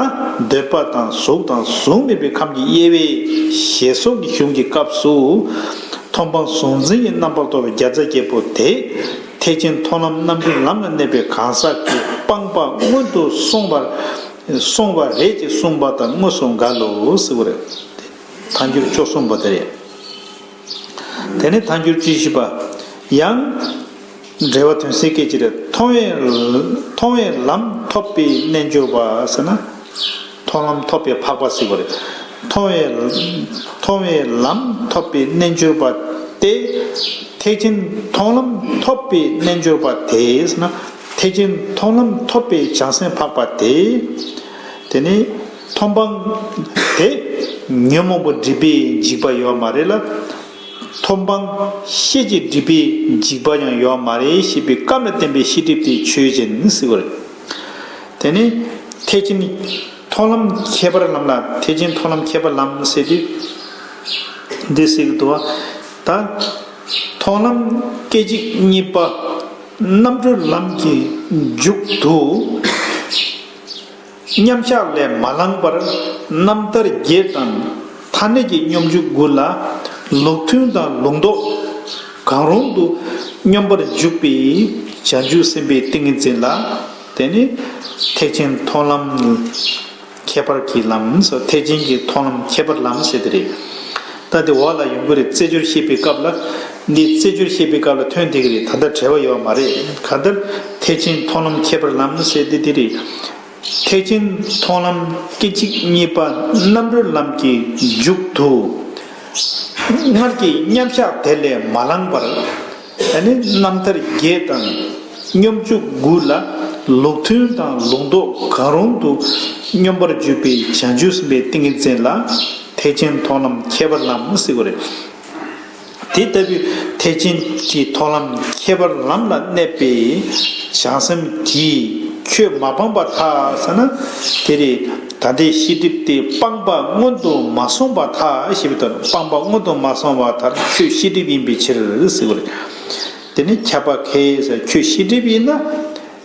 འདོད་པ་དང་གཟུགས་དང་གཟུགས་མེད་པའི་ཁམས་ཀྱི་དབྱེ་བས་ཞེས་སོགས་ཀྱི་གཞུང་གི་སྐབས་སུ། མཐོང་སྤང་གཟུང་འཛིན་གྱི་རྣམ་པར་རྟོག་པའི་བརྒྱ་རྩ་བརྒྱད་པོ་དེ། ཐེག་ཆེན་མཐོང་ལམ་རྣམ་གྲོལ་ལམ་ལ་གནས་པའི་གང་ཟག་གིས་སྤངས་པ་སྔོན་དུ་སོང་བར། སོང་བ་རེད་ཅེས་གསུངས་པ་དང་དངོས་སུ་འགལ་ལོ་ཟེར་བ་རེད། ཐལ་འགྱུར་བཅུ་གསུམ་པ་དེ་རེད། དེ་ནས་ཐལ་འགྱུར་བཅུ་བཞི་པ། ཡང་། འགྲེལ་པ་དོན་གསལ་སྐད་ཅིག་རེད། མཐོང་བའི་མཐོང་བའི་ལམ་ཐོབ་པའི་རྣལ་འབྱོར་པ་ཟེར་ན། མཐོང་ལམ་ཐོབ་པའི་འཕགས་པ་ཟེར་བ་རེད། མཐོང་བའི་མཐོང་བའི་ལམ་ཐོབ་པའི་རྣལ་འབྱོར་པ་སྟེ། ཐེག་ཆེན་མཐོང་ལམ་ཐོབ་པའི་རྣལ་འབྱོར་པ་དེ་ཟེར་ན། ཐེག་ཆེན་མཐོང་ལམ་ཐོབ་པའི་བྱང་སེམས་འཕགས་པ་དེ། དེ་ནི་མཐོང་སྤང་དེ་ཉོན་མོངས་པ་སྒྲིབ་པའི་འཇིགས་པ་ཡོད་མ་རེད་ལ། མཐོང་སྤང་ཤེས་བྱེད་སྒྲིབ་པའི་འཇིགས་པ་ཡང་ཡོད་མ་རེད་ཞེས་པའི་སྐབས་ལ་བསྟན་པའི་ཤེས་སྒྲིབ་དེ་ཆོས་ཅན་ཟེར་བ་རེད། དེ་ནི་ཐེག་ཆེན་མཐོང་ལམ་ཁྱད་པར་ལམ་ལ་ཐེག་ཆེན་མཐོང་ལམ་ཁྱད་པར་ལམ་ཟེར་དུས། འདི་ཟེར་གྱི་འདུག་བ། ད་མཐོང་ལམ་སྐད་ཅིག་གཉིས་པ་རྣམ་གྲོལ་ལམ་གྱི་མཇུག་ཏུ། མཉམ་གཞག་ལས་མ་ལངས་པར་རྣམ་ཐར་བརྒྱད་དང་ཐ་སྙད་ཀྱི་སྙོམས་འཇུག་དགུ་ལ་ལུགས་མཐུན་དང་ལུགས་ལྡོག་གང་རུང་དུ་སྙོམས་པར་འཇུག་པའི་བྱང་ཆུབ་སེམས་དཔའི་ཏིང་ངེ་འཛིན་ལ། དེ་ནི་ཐེག་ཆེན་མཐོང་ལམ་ཁྱད་པར་གྱི་ལམ་སོགས་ཐེག་ཆེན་གྱི་མཐོང་ལམ་ཁྱད་པར་ལམ་ཟེར་དེ་རེད། ད་དེ་འོག་ལ་ཡོང་གི་རེད། རྩེ་སྦྱོར་བཤད་པའི་སྐབས་ལ། འདི་རྩེ་སྦྱོར་བཤད་པའི་སྐབས་ལ་ཐོན་བསྡད་ཀྱི་རེད། ད་ལྟ་འབྲེལ་བ་ཡོད་མ་རེད། གང་ལྟར་ཐེག་ཆེན་མཐོང་ལམ་ཁྱད་པར་ལམ་ཟེར་དེ་དེ་རེད། ཐེག་ཆེན་མཐོང་ལམ་སྐད་ཅིག་གཉིས་པ་རྣམ་གྲོལ་ལམ་གྱི་མཇུག་ཏུ། སྔར་གྱི་མཉམ་བཞག་དེ་ལས་མ་ལངས་པར། ཨ་ནི་རྣམ་ཐར་བརྒྱད་དང་སྙོམས་འཇུག་དགུ་ལ་ལུགས་མཐུན་དང་ལུགས་ལྡོག་གང་རུང་དུ་སྙོམས་པར་འཇུག་པའི་བྱང་ཆུབ་སེམས་དཔའི་ཏིང་ངེ་འཛིན་ལ་ཐེག་ཆེན་མཐོང་ལམ་ཁྱད་པར་ལམ་ཟེར་བ་རེད། དེ་ལྟ་བུའི་ཐེག་ཆེན་གྱི་མཐོང་ལམ་ཁྱད་པར་ལམ་ལ་གནས་པའི་བྱང་སེམས་ཀྱིས་ཁྱོད་མ་སྤངས་པར་ཐལ་ཟེར་ན། དེ་རེད། ད་ལྟའི་ཤེས་སྒྲིབ་དེ་སྤངས་པ་སྔོན་དུ་མ་སོང་བར་ཐལ་ཞེས་པའི་དོན། སྤངས་པ་སྔོན་དུ་མ་སོང་བར་ཐལ། ཁྱོད་ཤེས་སྒྲིབ་ཡིན་པའི་ཕྱིར་ཟེར་བ་རེད། དེ་ནི་ཁྱབ་པ་ཁས་ཟེར། ཁྱོད་ཤེས་སྒྲིབ་ཡིན་ན།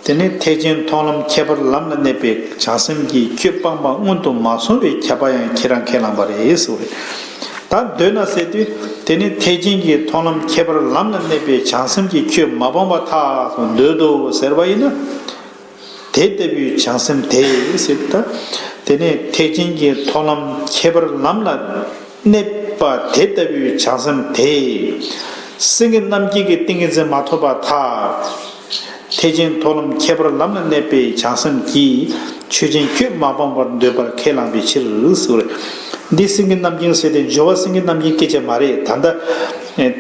དེ་ནི་ཐེག་ཆེན་མཐོང་ལམ་ཁྱད་པར་ལམ་ལ་གནས་པའི་བྱང་སེམས་ཀྱིས་ཁྱོད་སྤངས་པ་སྔོན་དུ་མ་སོང་བའི་ཁྱབ་པ་ཡང་ཁྱེད་རང་ཁས་བླངས་པ་རེད་ཟེར་བ་རེད། ད་འདོད་ན་ཟེར་དུས། དེ་ནི་ཐེག་ཆེན་གྱི་མཐོང་ལམ་ཁྱད་པར་ལམ་ལ་གནས་པའི་བྱང་སེམས་ཀྱིས་ཁྱོད་མ་སྤངས་པར་ཐལ་ཟེར་འདོད་དོ་ཟེར་བ་ཡིན་ན། དེ་ལྟ་བུའི་བྱང་སེམས་དེ་ཟེར་ད། དེ་ནི་ཐེག་ཆེན་གྱི་མཐོང་ལམ་ཁྱད་པར་ལམ་ལ་གནས་པ་དེ་ལྟ་བུའི་བྱང་སེམས་དེ། སེང་གེ་རྣམ་བསྒྱིངས་ཀྱི་ཏིང་ངེ་འཛིན་མ་ཐོབ་པར་ཐལ། ཐེག་ཆེན་མཐོང་ལམ་ཁྱད་པར་ལམ་ལ་གནས་པའི་བྱང་སེམས་ཀྱིས་ཆོས་ཅན་ཁྱོད་མ་སྤངས་པར་འདོད་པར་ཁས་བླངས་པའི་ཕྱིར་ཟེར་བ་རེད། འདི་སེང་གེ་རྣམ་བསྒྱིངས་ཟེར་ཏེ་སྦྱོར་བ་སེང་གེ་རྣམ་བསྒྱིངས་སྐད་ཆ་མ་རེད། ད་ལྟ་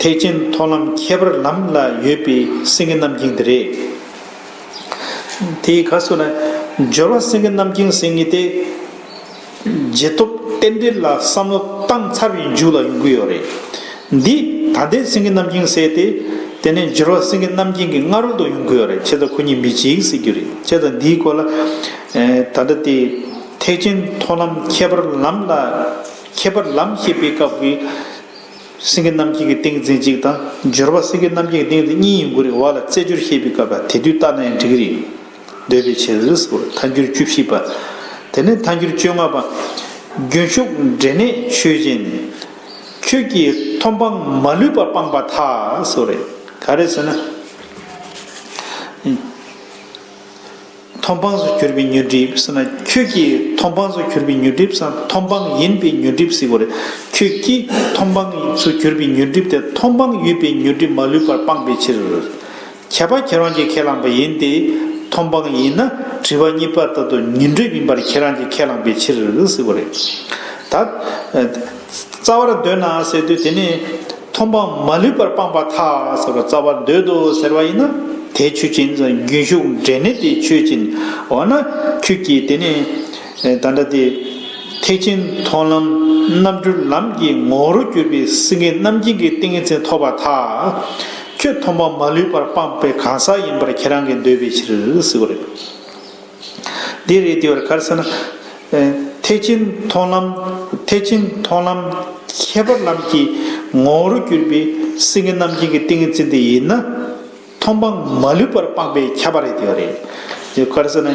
ཐེག་ཆེན་མཐོང་ལམ་ཁྱད་པར་ལམ་ལ་ཡོད་པའི་སེང་གེ་རྣམ་བསྒྱིངས་དེ་རེད། དེ་ག་སོ་ན། སྦྱོར་བ་སེང་གེ་རྣམ་བསྒྱིངས་ཟེར་མཁན་དེ། རྗེས་ཐོབ་རྟེན་འབྲེལ་ལ་བསམ་བློ་བཏང་ཚར་བའི་མཇུག་ལ་ཡོང་གི་ཡོད་རེད། འདི་ད་ལྟའི་སེང་གེ་རྣམ་བསྒྱིངས་ཟེར་ཏེ། དེ་ནས་སྦྱོར་བ་སེང་གེ་རྣམ་བསྒྱིངས་ཀྱི་སྔ་རོལ་དུ་ཡོང་གི་ཡོད་རེད། བྱས་ཙང་ཁོ་གཉིས་མི་གཅིག་ཟེར་རྒྱུ་རེད། བྱས་ཙང་འདིའི་སྐོར་ལ། ཨེ། ད་ལྟ་དེ། ཐེག་ཆེན་མཐོང་ལམ་ཁྱད་པར་ལམ་ལ། ཁྱད་པར་ལམ་བཤད་པའི་སྐབས་ཀྱི། སེང་གེ་རྣམ་བསྒྱིངས་ཀྱི་ཏིང་འཛིན་གཅིག་དང་། སྦྱོར་བ་སེང་གེ་རྣམ་བསྒྱིངས་ཀྱི་ཏིང་འཛིན་གཉིས་ཡོང་གི་རེད། འོག་ལ་རྩེ་སྦྱོར་བཤད་པའི་སྐབས་ལ་དེ་དུས་བལྟས་ན་ཡང་འགྲིག་གི་རེད། འདོད་པའི་ཕྱིར་ཟེར། ཐལ་འགྱུར་བཅུ་བཞི་པ། དེ་ནས་ཐལ་འགྱུར་བཅོ་ལྔ་པ། རྒྱུན་ཞུགས་འབྲས་གནས་ཆོས་ཅན། ཁྱོད་ཀྱིས་མཐོང་སྤང་མ་ལུས་པར་སྤངས་པར་ཐལ་ཟེར་བ་རེད། ག་རེ་ཟེར་ན། མཐོང་སྤང་སུ་གྱུར་པའི་ཉོན་སྒྲིབ་ཟེར་ན། ཁྱོད་ཀྱིས་མཐོང་སྤང་སུ་གྱུར་པའི་ཉོན་སྒྲིབ་ཟེར་ན། མཐོང་སྤང་ཡིན་པའི་ཉོན་སྒྲིབ་ཟེར་བ་རེད། ཁྱོད་ཀྱིས་མཐོང་སྤང་སུ་གྱུར་པའི་ཉོན་སྒྲིབ་དེ། མཐོང་སྤང་ཡོད་པའི་ཉོན་སྒྲིབ་མ་ལུས་པར་སྤངས་པའི་ཕྱིར། ཁྱད་པར་ཁྱེད་རང་གིས་ཁས་བླངས་པ་ཡིན་ཏེ། མཐོང་སྤང་ཡིན་ན་དྲི་བ་གཉིས་པ་ལྟར་དུ་ཉོན་སྒྲིབ་ཡིན་པར་ཁྱེད་རང་གིས་ཁས་བླངས་པའི་ཕྱིར་ཟེར་བ་རེད། ད། རྩ་བར་འདོད་ན་ཟེར་དུས། དེ་ནི། མཐོང་སྤང་མ་ལུས་པར་སྤངས་པར་ཐལ་ཟེར་བ། རྩ་བར་འདོད་དོ་ཟེར་བ་ཡིན་ན། དེ་ཆོས་ཅན། རྒྱུན་ཞུགས་འབྲས་གནས་དེ་ཆོས་ཅན། འོ་ན་ཁྱོད་ཀྱིས་དེ་ནི། ད་ལྟ་དེ། ཐེག་ཆེན་མཐོང་ལམ་རྣམ་གྲོལ་ལམ་གྱི་ངོ་བོར་གྱུར་པའི་སེང་གེ་རྣམ་བསྒྱིངས་ཀྱི་ཏིང་ངེ་འཛིན་ཐོབ་པར་ཐལ། ཁྱོད་མཐོང་སྤང་མ་ལུས་པར་སྤངས་པའི་གང་ཟག་ཡིན་པར་ཁྱེད་རང་གིས་འདོད་པའི་ཕྱིར་ཟེར་བ་རེད། འདི་རེད། དེ་བར་ག་རེ་ཟེར་ན། ཨེ། ཐེག་ཆེན་མཐོང་ལམ། ཐེག་ཆེན་མཐོང་ལམ་ཁྱད་པར་ལམ་གྱི་ངོ་བོར་གྱུར་པའི་སེང་གེ་རྣམ་བསྒྱིངས་ཀྱི་ཏིང་ངེ་འཛིན་དེ་ཡིན་ན། མཐོང་སྤང་མ་ལུས་པར་སྤངས་པའི་ཁྱབ་པ་རེད། དེ་བ་རེད། དེ་ག་རེ་ཟེར་ན།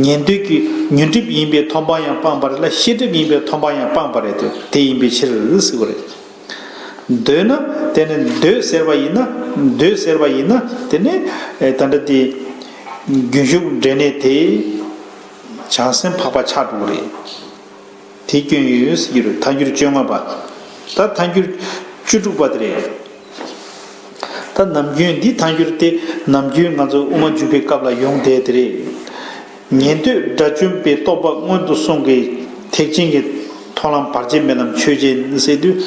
ཉན་ཐོས་ཀྱི་ཉོན་སྒྲིབ་ཡིན་པའི་མཐོང་སྤང་ཡང་སྤངས་པ་རེད་ལ། ཤེས་སྒྲིབ་ཡིན་པའི་མཐོང་སྤང་ཡང་སྤངས་པ་རེད། དེ་ཡིན་པའི་ཕྱིར་ཟེར་བ་རེད། འདོད་ན། དེ་ནི་འདོད་ཟེར་བ་ཡིན་ན། འདོད་ཟེར་བ་ཡིན་ན། དེ་ནི། ཨེ། ད་ལྟ་དེ། རྒྱུན་ཞུགས་འབྲས་གནས་དེ། བྱང་སེམས་འཕགས་པ་ཆགས་འགྲོ་གི་རེད། དེ་སྐྱོན་ཡོད་ཟེར་གྱི་རེད། ཐལ་འགྱུར་བཅོ་ལྔ་པ། ད་ཐལ་འགྱུར་བཅུ་དྲུག་པ་དེ་རེད། ད་ནམ་རྒྱུན་འདི་ཐལ་འགྱུར་དེ་ནམ་རྒྱུན་ང་ཚོ་དབུ་མ་འཇུག་པའི་སྐབས་ལ་ཡོང་བསྡད་དེ་རེད། ཉན་ཐོས་དགྲ་བཅོམ་པའི་རྟོགས་པ་སྔོན་དུ་སོང་གི་ཐེག་ཆེན་གྱི་མཐོང་ལམ་བར་ཆད་མེད་ལམ་ཆོས་ཅན་ཟེར་དུས།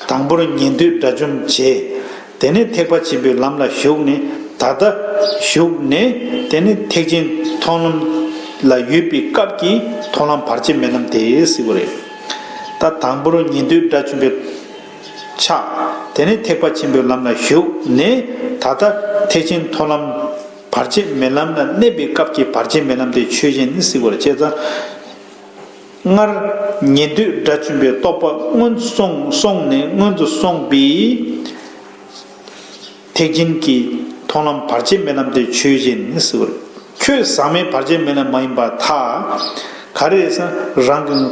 དང་པོར་ཉན་ཐོས་དགྲ་བཅོམ་བྱས། དེ་ནས་ཐེག་པ་ཆེན་པོའི་ལམ་ལ་ཞུགས་ནས། ད་ལྟ་ཞུགས་ནས། དེ་ནས་ཐེག་ཆེན་མཐོང་ལམ་ལ་ཡོད་པའི་སྐབས་ཀྱི་མཐོང་ལམ་བར་ཆད་མེད་ལམ་དེ་ཟེར་བ་རེད། ད་དང་པོར་ཉན་ཐོས་དགྲ་བཅོམ་པའི་ཆགས། དེ་ནས་ཐེག་པ་ཆེན་པོའི་ལམ་ལ་ཞུགས་ནས། ད་ལྟ་ཐེག་ཆེན་མཐོང་ལམ་བར་ཆད་མེད་ལམ་ལ་གནས་པའི་སྐབས་ཀྱི་བར་ཆད་མེད་ལམ་དེ་ཆོས་ཅན་ཟེར་བ་རེད། བྱས་ཙང་། སྔར་ཉན་ཐོས་དགྲ་བཅོམ་པའི་རྟོགས་པ་སྔོན་སོང་སོང་ནས། སྔོན་དུ་སོང་བའི་ཐེག་ཆེན་གྱི་མཐོང་ལམ་བར་ཆད་མེད་ལམ་དེ་ཆོས་ཅན་ཟེར་བ་རེད། ཁྱོད་ཟག་མེད་བར་ཆད་མེད་ལམ་མ་ཡིན་པར་ཐལ། ག་རེ་རེད་ཟེར་ན། རང་གི།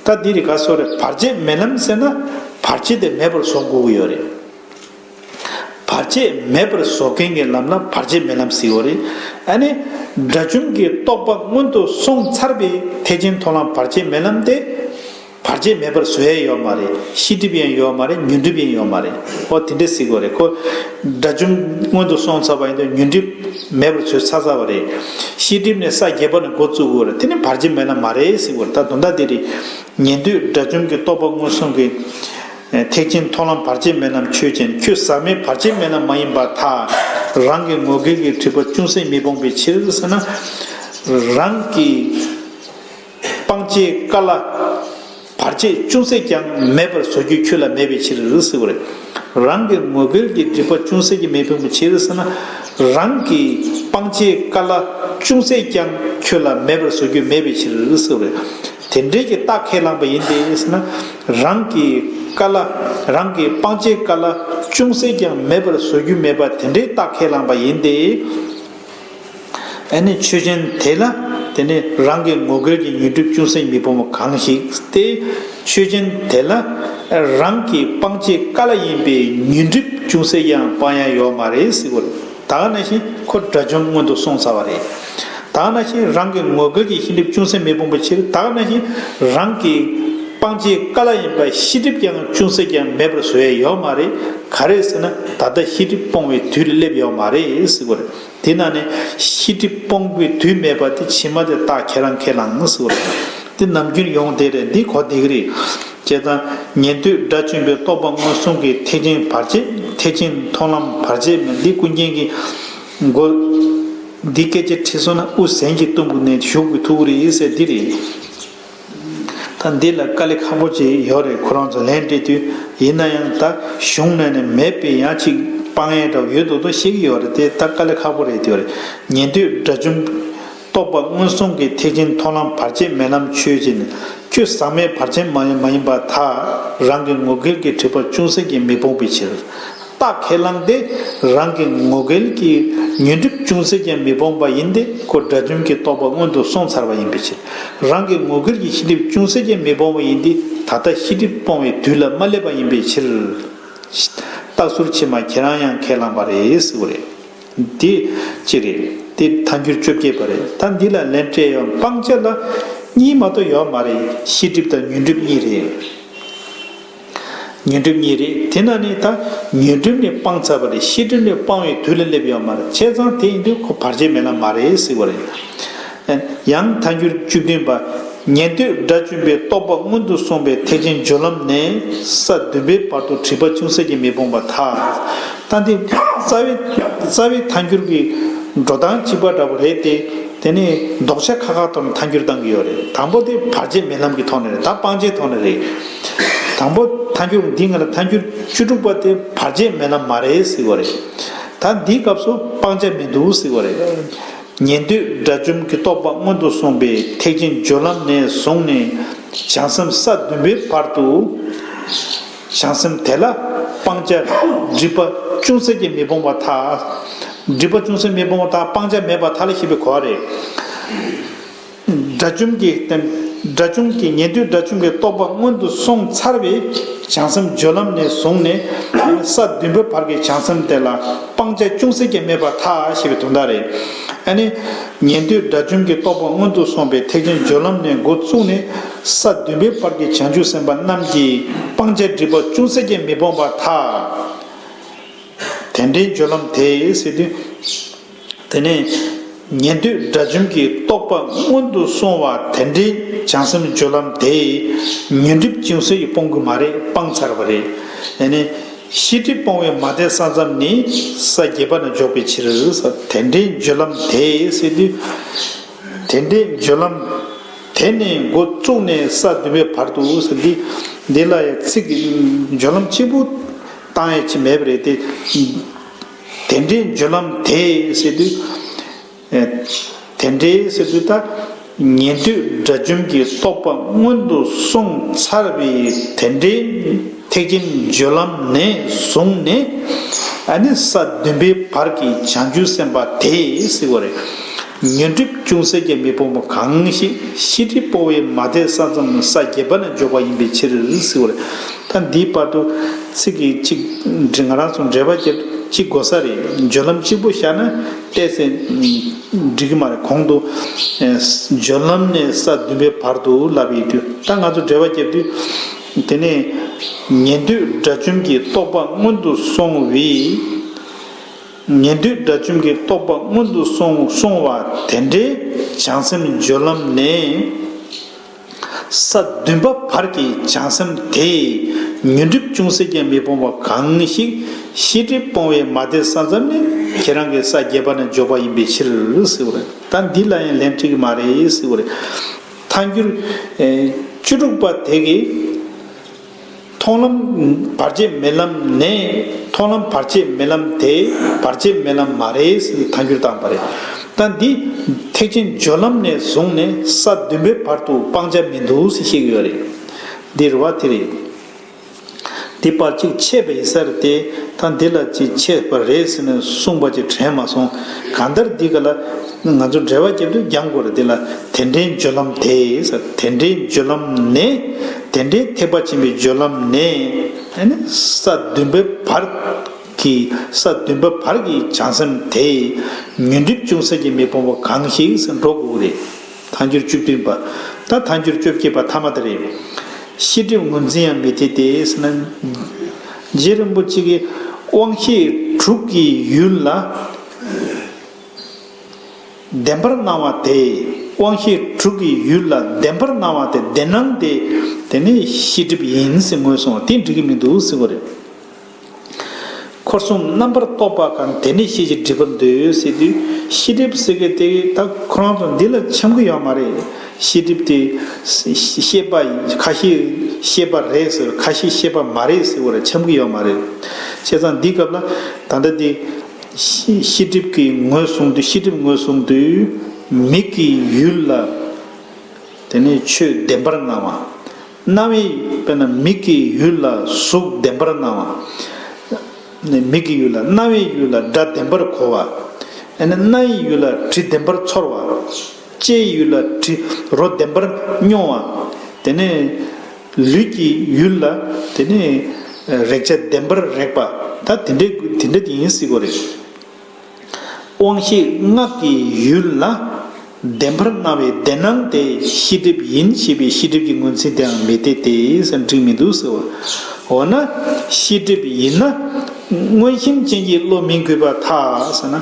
ད་འདི་རེད། ག་སོ་རེད། བར་ཆད་མེད་ལམ་ཟེར་ན། བར་ཆད་དེ་མེད་པར་བཟོ་དགོས་ཀྱི་ཡོད་རེད། བར་ཆད་མེད་པར་བཟོ་མཁན་གྱི་ལམ་ལ་བར་ཆད་མེད་ལམ་ཟེར་བ་རེད། ཨ་ནི། དགྲ་བཅོམ་གྱི་རྟོགས་པ་སྔོན་དུ་སོང་ཚར་བའི་ཐེག་ཆེན་མཐོང་ལམ་བར་ཆད་མེད་ལམ་དེ། བར་ཆད་མེད་པར་བཟོ་ཡས་ཡོད་མ་རེད། ཤེས་སྒྲིབ་ཡང་ཡོད་མ་རེད། ཉོན་སྒྲིབ་ཡང་ཡོད་མ་རེད། ཨོ་དེ་འདྲས་ཟེར་དགོས་རེད། ཁོ་དགྲ་བཅོམ་སྔོན་དུ་སོང་ཚར་བ་ཡིན་དུས་ཉོན་སྒྲིབ་མེད་པར་བཟོས་ཚར་ཚར་བ་རེད། ཤེས་སྒྲིབ་ནི་ས་བརྒྱད་པ་ནས་འགོ་བཙུགས་དགོས་རེད། དེ་ནི་བར་ཆད་མེད་ལམ་མ་རེད་ཟེར་དགོས་རེད། ད་དོན་དག་དེ་རེད། ཉན་ཐོས་དགྲ་བཅོམ་གྱི་རྟོགས་པ་མངོན་སུམ་གྱི། ཐེག་ཆེན་མཐོང་ལམ་བར་ཆད་མེད་ལམ་ཆོས་ཅན། ཁྱོད་ཟག་མེད་བར་ཆད་མེད་ལམ་མ་ཡིན་པར་ཐལ། རང་གི་ངོ་འགལ་གྱི་སྒྲིབ་པ་ཅུང་ཟད་མི་སྤོང་བའི་ཕྱིར་ཟེར་ན། རང་གི་སྤང་བྱའི་ཀ་ལ་བར་ཆད་ཅུང་ཟད་ཀྱང་མེད་པར་བཟོ་རྒྱུ་ཁྱོད་ལ་མེད་པའི་ཕྱིར་ཟེར་བ་རེད། རང་གི་ངོ་འགལ་གྱི་སྒྲིབ་པ་ཅུང་ཟད་ཀྱང་མི་སྤོང་བའི་ཕྱིར་ཟེར་ན། རང་གི་སྤང་བྱའི་ཀ་ལ་ཅུང་ཟད་ཀྱང་ཁྱོད་ལ་མེད་པར་བཟོ་རྒྱུ་མེད་པའི་ཕྱིར་ཟེར་བ་རེད། དེ་འདྲའི་གི་རྟགས་ཁས་བླངས་པ་ཡིན་ཏེ་ཟེར་ན། རང་གི་ཀ་ལ་རང་གི་སྤང་བྱའི་ཀ་ལ་ཅུང་ཟད་ཀྱང་མེད་པར་བཟོ་རྒྱུ་མེད་པ་དེ་འདྲའི་རྟགས་ཁས་བླངས་པ་ཡིན་ཏེ། ཨ་ནི་ཆོས་ཅན་དེ་ལ་དེ་ནི་རང་གི་ངོ་འགལ་གྱི་ཉོན་སྒྲིབ་ཅུང་ཟད་མི་སྤོང་བ་གང་ཞིག་སྟེ། ཆོས་ཅན་དེ་ལ་རང་གི་སྤང་བྱའི་ཀ་ལ་ཡིན་པའི་ཉོན་སྒྲིབ་ཅུང་ཟད་ཡང་སྤང་ཡ་ཡོད་མ་རེད་ཟེར་བ་རེད། ད་ག་ནང་བཞིན་ཁོ་དགྲ་བཅོམ་སྔོན་དུ་སོང་ཚར་བ་རེད། ད་ག་ནང་བཞིན་རང་གི་ངོ་འགལ་གྱི་ཤེས་སྒྲིབ་ཅུང་ཟད་མི་སྤོང་བའི་ཕྱིར། ད་ག་ནང་བཞིན་རང་གི་སྤང་བྱའི་ཀ་ལ་ཡིན་པ་ཤེས་སྒྲིབ་ཀྱང་ཅུང་ཟད་ཀྱང་མེད་པར་བཟོ་ཡ་ཡོད་མ་རེད། ག་རེ་ཟེར་ན་ད་ལྟ་ཤེས་སྒྲིབ་སྤོང་བའི་དུས་ལ་སླེབས་ཡོད་མ་རེད་ཟེར་བ་རེད། དེ་ན་ནི་ཤེས་སྒྲིབ་སྤོང་བའི་དུས་མེད་པ་དེ་ཕྱི་མ་དེ་རྟགས་ཁས་བླངས་ཁས་བླངས་ཟེར་བ་རེད། དེ་ནམ་རྒྱུན་ཡོང་བསྡད་རེད། འདི་གོ་བདེ་གི་རེད། བྱས་ཙང་ཉན་ཐོས་དགྲ་བཅོམ་པའི་རྟོགས་པ་མངོན་སུམ་གྱི་ཐེག་ཆེན་བར་ཆད། ཐེག་ཆེན་མཐོང་ལམ་བར་ཆད་མེད། འདི་ཀུན་མཁྱེན་གྱི་མགོ་འདི་སྐད་ཆ་དྲིས་སོང་ན་དབུ་ཟན་གྱི་གཏུམ་པོ་ནས་གཞུག་གི་ཐུག་གི་རེད་ཟེར་འདི་རེད། ད་འདི་ལ་དཀའ་ལས་ཁག་པོ་ཅིག་ཡོད་རེད། ཁོ་རང་ཚོ་ལན་སྤྲད་དུས། ཡིན་ན་ཡང་ད་གཞུང་ནས་ནི་མེད་པའི་ཡང་ཅིག་སྤང་ཡས་འདྲ་བོ་ཡོད་འདུག་དོ་ཤེས་ཀྱི་ཡོད་རེད། དེ་ད་དཀའ་ལས་ཁག་པོ་རེད་དེ་རེད། ཉན་ཐོས་དགྲ་བཅོམ་རྟོགས་པ་མངོན་སུམ་གྱི་ཐེག་ཆེན་མཐོང་ལམ་བར་ཆད་མེད་ལམ་ཆོས་ཅན། ཁྱོད་ཟག་མེད་བར་ཆད་མ་ཡིན་མ་ཡིན་པར་ཐལ། རང་གི་ངོ་འགལ་གྱི་སྒྲིབ་པ་ཅུང་ཟད་ཀྱང་མི་སྤོང་བའི་ཕྱིར། རྟགས་ཁས་བླངས་ཏེ་རང་གི་ངོ་འགལ་གྱི་ཉོན་སྒྲིབ་ཅུང་ཟད་ཀྱང་མི་སྤོང་བ་ཡིན་ཏེ། ཁོ་དགྲ་བཅོམ་གྱི་རྟོགས་པ་སྔོན་དུ་སོང་ཚར་བ་ཡིན་པའི་ཕྱིར། རང་གི་ངོ་འགལ་གྱི་ཤེས་སྒྲིབ་ཅུང་ཟད་ཀྱང་མི་སྤོང་བ་ཡིན་ཏེ། ད་ལྟ་ཤེས་སྒྲིབ་སྤོང་བའི་དུས་ལ་མ་སླེབས་པ་ཡིན་པའི་ཕྱིར། རྟགས་ཟུར་ཕྱི་མ་ཁྱེད་རང་ཡང་ཁས་བླངས་པ་རེད་ཟེར་བ་རེད། འདི་གཅིག་རེད། དེ་ཐལ་འགྱུར་བཅོ་བརྒྱད་པ་རེད། ད་འདི་ལ་ལན་སྤྲད་ཡོང་། སྤང་བྱ་ལ་གཉིས་མ་གཏོགས་ཡོད་མ་རེད། ཤེས་སྒྲིབ་དང་ཉོན་སྒྲིབ་གཉིས་རེད། ཉོན་སྒྲིབ་གཉིས་རེད། དེ་ན་ནི་ད་ཉོན་སྒྲིབ་ནི་སྤངས་ཚར་བ་རེད། ཤེས་སྒྲིབ་ནི་སྤང་བའི་དུས་ལ་སླེབས་ཡོད་མ་རེད། བྱས་ཙང་དེ་ཡིན་དུས་ཁོ་བར་ཆད་མེད་ལམ་མ་རེད་ཟེར་བ་རེད། ཡང་ཐལ་འགྱུར་བཅུ་བདུན་པ། ཉན་ཐོས་དགྲ་བཅོམ་པའི་རྟོགས་པ་སྔོན་དུ་སོང་བའི་ཐེག་ཆེན་སྦྱོར་ལམ་ནས་ས་བདུན་པའི་བར་དུ་སྒྲིབ་པ་ཅུང་ཟད་ཀྱང་མི་སྤོང་བར་ཐལ། ད་འདི་རྩ་བའི་རྩ་བའི་ཐལ་འགྱུར་གྱི་འགྲོ་སྟངས་གཅིག་པ་འདྲ་པོ་རེད་དེ། དེ་ནས་ལྡོག་ཆ་ཁ་ཁ་ཐོག་ནས་ཐལ་འགྱུར་བཏང་གི་ཡོད་རེད། དང་པོ་དེ་བར་ཆད་མེད་ལམ་གྱི་ཐོག་ནས་རེད། ད་སྤང་བྱའི་ཐོག་ནས་རེད། དང་པོ་ཐལ་འགྱུར་འདི་ང་ལ་ཐལ་འགྱུར་བཅུ་དྲུག་པ་དེ་བར་ཆད་མེད་ལམ་མ་རེད་ཟེར་བ་རེད། ད་འདིའི་སྐབས་སུ་སྤང་བྱ་མི་འདུག་ཟེར་བ་རེད། ཉན་ཐོས་དགྲ་བཅོམ་གྱི་རྟོགས་པ་སྔོན་དུ་སོང་བའི་ཐེག་ཆེན་སྦྱོར་ལམ་ནས་བཟུང་ནས་བྱང་སེམས་ས་བདུན་པའི་བར་དུ། བྱང་སེམས་དེ་ལ་སྤང་བྱ་སྒྲིབ་པ་ཅུང་ཟད་ཀྱང་མི་སྤོང་བར་ཐལ། སྒྲིབ་པ་ཅུང་ཟད་མི་སྤོང་བར་ཐལ། སྤང་བྱ་མེད་པར་ཐལ་ཞེས་པའི་གོ་བ་རེད། དགྲ་བཅོམ་གྱི་དགྲ་བཅོམ་གྱི་ཉན་ཐོས་དགྲ་བཅོམ་གྱི་རྟོགས་པ་སྔོན་དུ་སོང་ཚར་བའི་བྱང་སེམས་སྦྱོར་ལམ་ནས་བཟུང་ནས་ས་བདུན་པའི་བར་གྱི་བྱང་སེམས་དེ་ལ་སྤང་བྱ་ཅུང་ཟད་ཀྱང་མེད་པར་ཐལ་ཞེས་པའི་དོན་དག་རེད། ཨ་ནི་ཉན་ཐོས་དགྲ་བཅོམ་གྱི་རྟོགས་པ་སྔོན་དུ་སོང་བའི་ཐེག་ཆེན་སྦྱོར་ལམ་ནས་འགོ་བཙུགས་ནས་ས་བདུན་པའི་བར་གྱི་བྱང་ཆུབ་སེམས་དཔའ་རྣམས་ཀྱིས་སྤང་བྱ་སྒྲིབ་པ་ཅུང་ཟད་ཀྱང་མི་སྤོང་བར་ཐལ། དེ་འདྲའི་སྦྱོར་ལམ་དེ་ཟེར་དུས། དེ་ནས་ཉན་ཐོས་དགྲ་བཅོམ་གྱི་རྟོགས་པ་སྔོན་དུ་སོང་བ་དེ་འདྲའི་བྱང་སེམས་སྦྱོར་ལམ་དེས་ཉོན་སྒྲིབ་ཅུང་ཟད་ཀྱིས་སྤོང་གི་མ་རེད། སྤངས་ཚར་བ་རེད། ཡང་ན་ཤེས་སྒྲིབ་སྤོང་བའི་མ་དད་ས་མཚམས་ནི་ས་བརྒྱད་པ་ན་འཇོག་པའི་ཕྱིར། དེ་འདྲའི་སྦྱོར་ལམ་དེ་ཟེར་དུས། དེ་འདྲའི་སྦྱོར་ལམ་དེ་ནས་འགོ་བཙུགས་ནས་ས་བདུན་པའི་བར་དུ་ཟེར་འདི་འདི་ལ་ཡང་ཚིག་གི་སྦྱོར་ལམ་གཅིག་པུ་བཏང་ཡས་ཅིག་མེད་པ་རེད་དེ། དེ་འདྲའི་སྦྱོར་ལམ་དེ་ཟེར་དུས། དེ་འདྲའི་ཟེར་དུས་ད་ཉན་ཐོས་དགྲ་བཅོམ་གྱི་རྟོགས་པ་སྔོན་དུ་སོང་ཚར་བའི་དེ་འདྲའི་ཐེག་ཆེན་སྦྱོར་ལམ་ནས་བཟུང་ནས་ཨ་ནི་ས་བདུན་པའི་བར་གྱི་བྱང་ཆུབ་སེམས་དཔའ་དེ་ཟེར་བ་རེད། ཉོན་སྒྲིབ་ཅུང་ཟད་ཀྱང་མི་སྤོང་བ་གང་ཞིག་ཤེས་སྒྲིབ་སྤོང་བའི་མ་དད་ས་མཚམས་ས་བརྒྱད་པ་ན་འཇོག་པ་ཡིན་པའི་ཕྱིར་ཟེར་བ་རེད། ད་འདིའི་བར་དུ་ཚིག་གི་གཅིག་ང་རང་ཚོ་འགྲེལ་པ་བརྒྱབ། གཅིག་དགོས་ས་རེད། སྦྱོར་ལམ་གཅིག་པོ་བཞག་ན་ཏོག་ཙམ་འགྲིག་གི་མ་རེད། གོང་དུ་ཨེ་སྦྱོར་ལམ་ནས་ས་བདུན་པའི་བར་དུ་ལབ་ཡོད་དུས། ད་ང་ཚོ་འགྲེལ་པ་རྒྱབ་དུས། དེ་ནས་ཉན་ཐོས་དགྲ་བཅོམ་གྱི་རྟོགས་པ་སྔོན་དུ་སོང་བའི། ཉན་ཐོས་དགྲ་བཅོམ་གྱི་རྟོགས་པ་སྔོན་དུ་སོང་སོང་བ་དེ་འདྲའི་བྱང་སེམས་སྦྱོར་ལམ་ནས། ས་བདུན་པ་བར་གྱི་བྱང་སེམས་དེས་ཉོན་སྒྲིབ་ཅུང་ཟད་ཀྱང་མི་སྤོང་བ་གང་ཞིག་ཤེས་སྒྲིབ་སྤོང་བའི་མ་དེ་ས་མཚམས་ནི་ཁྱེད་རང་གི་ས་བརྒྱད་པ་ན་འཇོག་པ་ཡིན་པའི་ཕྱིར་ཟེར་བ་རེད། ད་འདི་ལ་ཡང་ལན་འཁྲི་གི་མ་རེད་ཟེར་བ་རེད། ཐལ་འགྱུར་ཨེ་བཅུ་དྲུག་པ་དེ་གིས། མཐོང་ལམ་བར་ཆད་མེད་ལམ་ནས། མཐོང་ལམ་བར་ཆད་མེད་ལམ་དེ་བར་ཆད་མེད་ལམ་མ་རེད་ཟེར་ནས་ཐལ་འགྱུར་བཏང་པ་རེད། ད་འདི་ཐེག་ཆེན་སྦྱོར་ལམ་ནས་བཟུང་ནས་ས་བདུན་པའི་བར་དུ་སྤང་བྱ་མི་འདུག་ཟེར་བཤད་ཀྱི་ཡོད་རེད། འདི་རེད་བ། དེ་རེད། འདི་ཕར་གཅིག་ཆད་པ་ཡིན་ས་རེད་དེ། ད་འདི་ལ་གཅིག་ཆད་པ་རེད་ཟེར་ནས་གསུངས་པ་ཅིག་དྲན་མ་སོང་། གང་ལྟར་འདི་ག་ལ་ང་ཚོ་འགྲེལ་པ་རྒྱབ་དུས་རྒྱང་དགོས་རེད། འདི་ལ་དེ་འདྲའི་སྦྱོར་ལམ་དེ་ཟེར། དེ་འདྲའི་སྦྱོར་ལམ་ནས་དེ་འདྲའི་ཐེག་པ་ཆེན་པོའི་སྦྱོར་ལམ་ནས་ཨ་ནི་ས་བདུན་པའི་བར་གྱི་ས་བདུན་པའི་བར་གྱི་བྱང་སེམས་དེ་ཉོན་སྒྲིབ་ཅུང་ཟད་ཀྱིས་མི་སྤོང་བ་གང་ཞིག་ཟེར་འགྲོ་དགོས་རེད། ཐལ་འགྱུར་བཅུ་བདུན་པ། ད་ཐལ་འགྱུར་བཅོ་བརྒྱད་པ་ཐ་མ་དེ་རེད། ཤེས་སྒྲིབ་ངོས་འཛིན་ཡང་མི་འཐད་དེ་ཟེར་ན། རྗེ་རིན་པོ་ཆེ་གིས་དབང་ཤེས་དྲུག་གི་ཡུལ་ལ་བདེན་པར་སྣང་བ་དེ། དབང་ཤེས་དྲུག་གི་ཡུལ་ལ་བདེན་པར་སྣང་བ་དེ། བདེན་སྣང་དེ་དེ་ནི་ཤེས་སྒྲིབ་ཡིན་ཟེར་ངོས་བཟུང་བ་དེ་འགྲིག་གི་མི་འདུག་ཟེར་བ་རེད། འཁོར་གསུམ་རྣམ་པར་རྟོག་པ་གང་། དེ་ནི་ཤེས་བྱའི་སྒྲིབ་པར་འདོད་ཟེར་དུས། ཤེས་སྒྲིབ་ཟེར་མཁན་དེ་ད་ཁོ་རང་ཚོ་འདི་ལ་འཆམ་གྱི་ཡོད་མ་རེད། ཤེས་སྒྲིབ་དེ་ཤེས་པ་ཁ་ཤས་ཤེས་པ་རེད་ཟེར། ཁ་ཤས་ཤེས་པ་མ་རེད་ཟེར་བ་ལ་འཆམ་གྱི་ཡོད་མ་རེད། བྱས་ཙང་འདི་སྐབས་ལ་ད་ལྟ་འདི་ཤེས་སྒྲིབ་ཀྱི་ངོས་བཟུང་དུས། ཤེས་སྒྲིབ་ངོས་བཟུང་དུས་མིག་གི་ཡུལ་ལ། དེ་ནས་ཆོས་བདེན་པར་སྣང་བ། རྣ་བའི་དཔེར་ན་མིག་གི་ཡུལ་ལ་གཟུགས་བདེན་པར་སྣང་བ། མིག་གི་ཡུལ་ལ། རྣ་བའི་ཡུལ་ལ་སྒྲ་བདེན་པར་གོ་བ། ཨ་ནི་སྣའི་ཡུལ་ལ་དྲི་བདེན་པར་ཚོར་བ། ལྕེའི་ཡུལ་ལ་དྲི་རོ་བདེན་པར་མྱོང་བ། དེ་ནས་ལུས་ཀྱི་ཡུལ་ལ་དེ་ནས་རེག་བྱ་བདེན་པར་རེག་པ། ད་དེ་འདྲ་དེ་འདྲ་དེ་ཡིན་སྲིད་པ་རེད། དབང་ཤེས་ལྔ་གི་ཡུལ་ལ་བདེན་པར་སྣང་བའི་བདེན་སྣང་དེ་ཤེས་སྒྲིབ་ཡིན་ཞེས་པའི་ཤེས་སྒྲིབ་ཀྱི་ངོས་འཛིན་དེའང་མི་འཐད་དེ་ཟེར་འགྲིག་མི་འདུག་ཟེར་བ། འོ་ན་ཤེས་སྒྲིབ་ཡིན་ན་མངོན་ཞེན་ཅན་གྱི་བློ་མི་དགོས་པར་ཐལ་ཟེར་ན།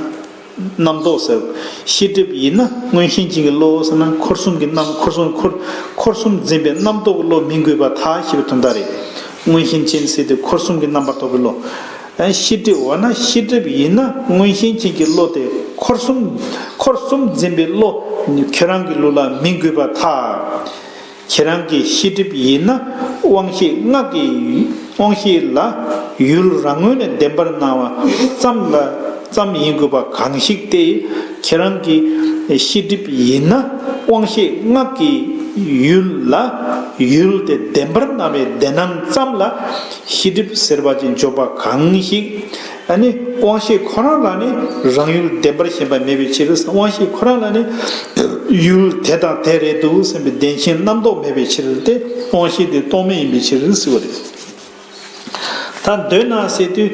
རྣམ་རྟོག་ཟེར། ཤེས་སྒྲིབ་ཡིན་ན་མངོན་ཞེན་ཅན་གྱི་བློ་ཟེར་ན་འཁོར་གསུམ་གྱི་རྣམ། འཁོར་གསུམ་འཁོར་འཁོར་གསུམ་འཛིན་པའི་རྣམ་རྟོག་གི་བློ་མི་དགོས་པར་ཐལ་ཞེས་པའི་དོན་དག་རེད། མངོན་ཞེན་ཅན་ཟེར་དུས་འཁོར་གསུམ་གྱི་རྣམ་པར་རྟོག་པའི་བློ། ཤེས་སྒྲིབ། འོ་ན་ཤེས་སྒྲིབ་ཡིན་ན་མངོན་ཞེན་ཅན་གྱི་བློ་དེ་འཁོར་གསུམ། འཁོར་གསུམ་འཛིན་པའི་བློ་ཁྱེད་རང་གི་ལུགས་ལ་མི་དགོས་པར་ཐལ། ཁྱེད་རང་གི་ཤེས་སྒྲིབ་ཡིན་ན་དབང་ཤེས་ལྔ་གི་དབང་ཤེས་ལ་ཡུལ་རང་ངོས་ནས་བདེན་པར་སྣང་བ་ཙམ་ལ་ཙམ་ཡིན་དགོས་པ་གང་ཞིག་སྟེ། ཁྱེད་རང་གི་ཤེས་སྒྲིབ་ཡིན་ན་དབང་ཤེས་ལྔ་གི་ཡུལ་ལ་ཡུལ་དེ་བདེན་པར་སྣང་བའི་བདེན་སྣང་ཙམ་ལ་ཤེས་སྒྲིབ་ཟེར་བ་ཅིག་འཇོག་པ་གང་ཞིག། ཨ་ནི་དབང་ཤེས་ཁོ་རང་ལ་ནི་རང་ཡུལ་བདེན་པར་ཞེན་པ་མེད་པའི་ཕྱིར། དབང་ཤེས་ཁོ་རང་ལ་ནི་ཡུལ་དེ་དང་དེ་རེད་འདུག་བསམ་པའི་བདེན་ཞེན་རྣམ་རྟོག་མེད་པའི་ཕྱིར་ཏེ། དབང་ཤེས་དེ་རྟོག་མེད་ཡིན་པའི་ཕྱིར་ཟེར་བ་རེད། ད་འདོད་ན་ཟེར་དུས་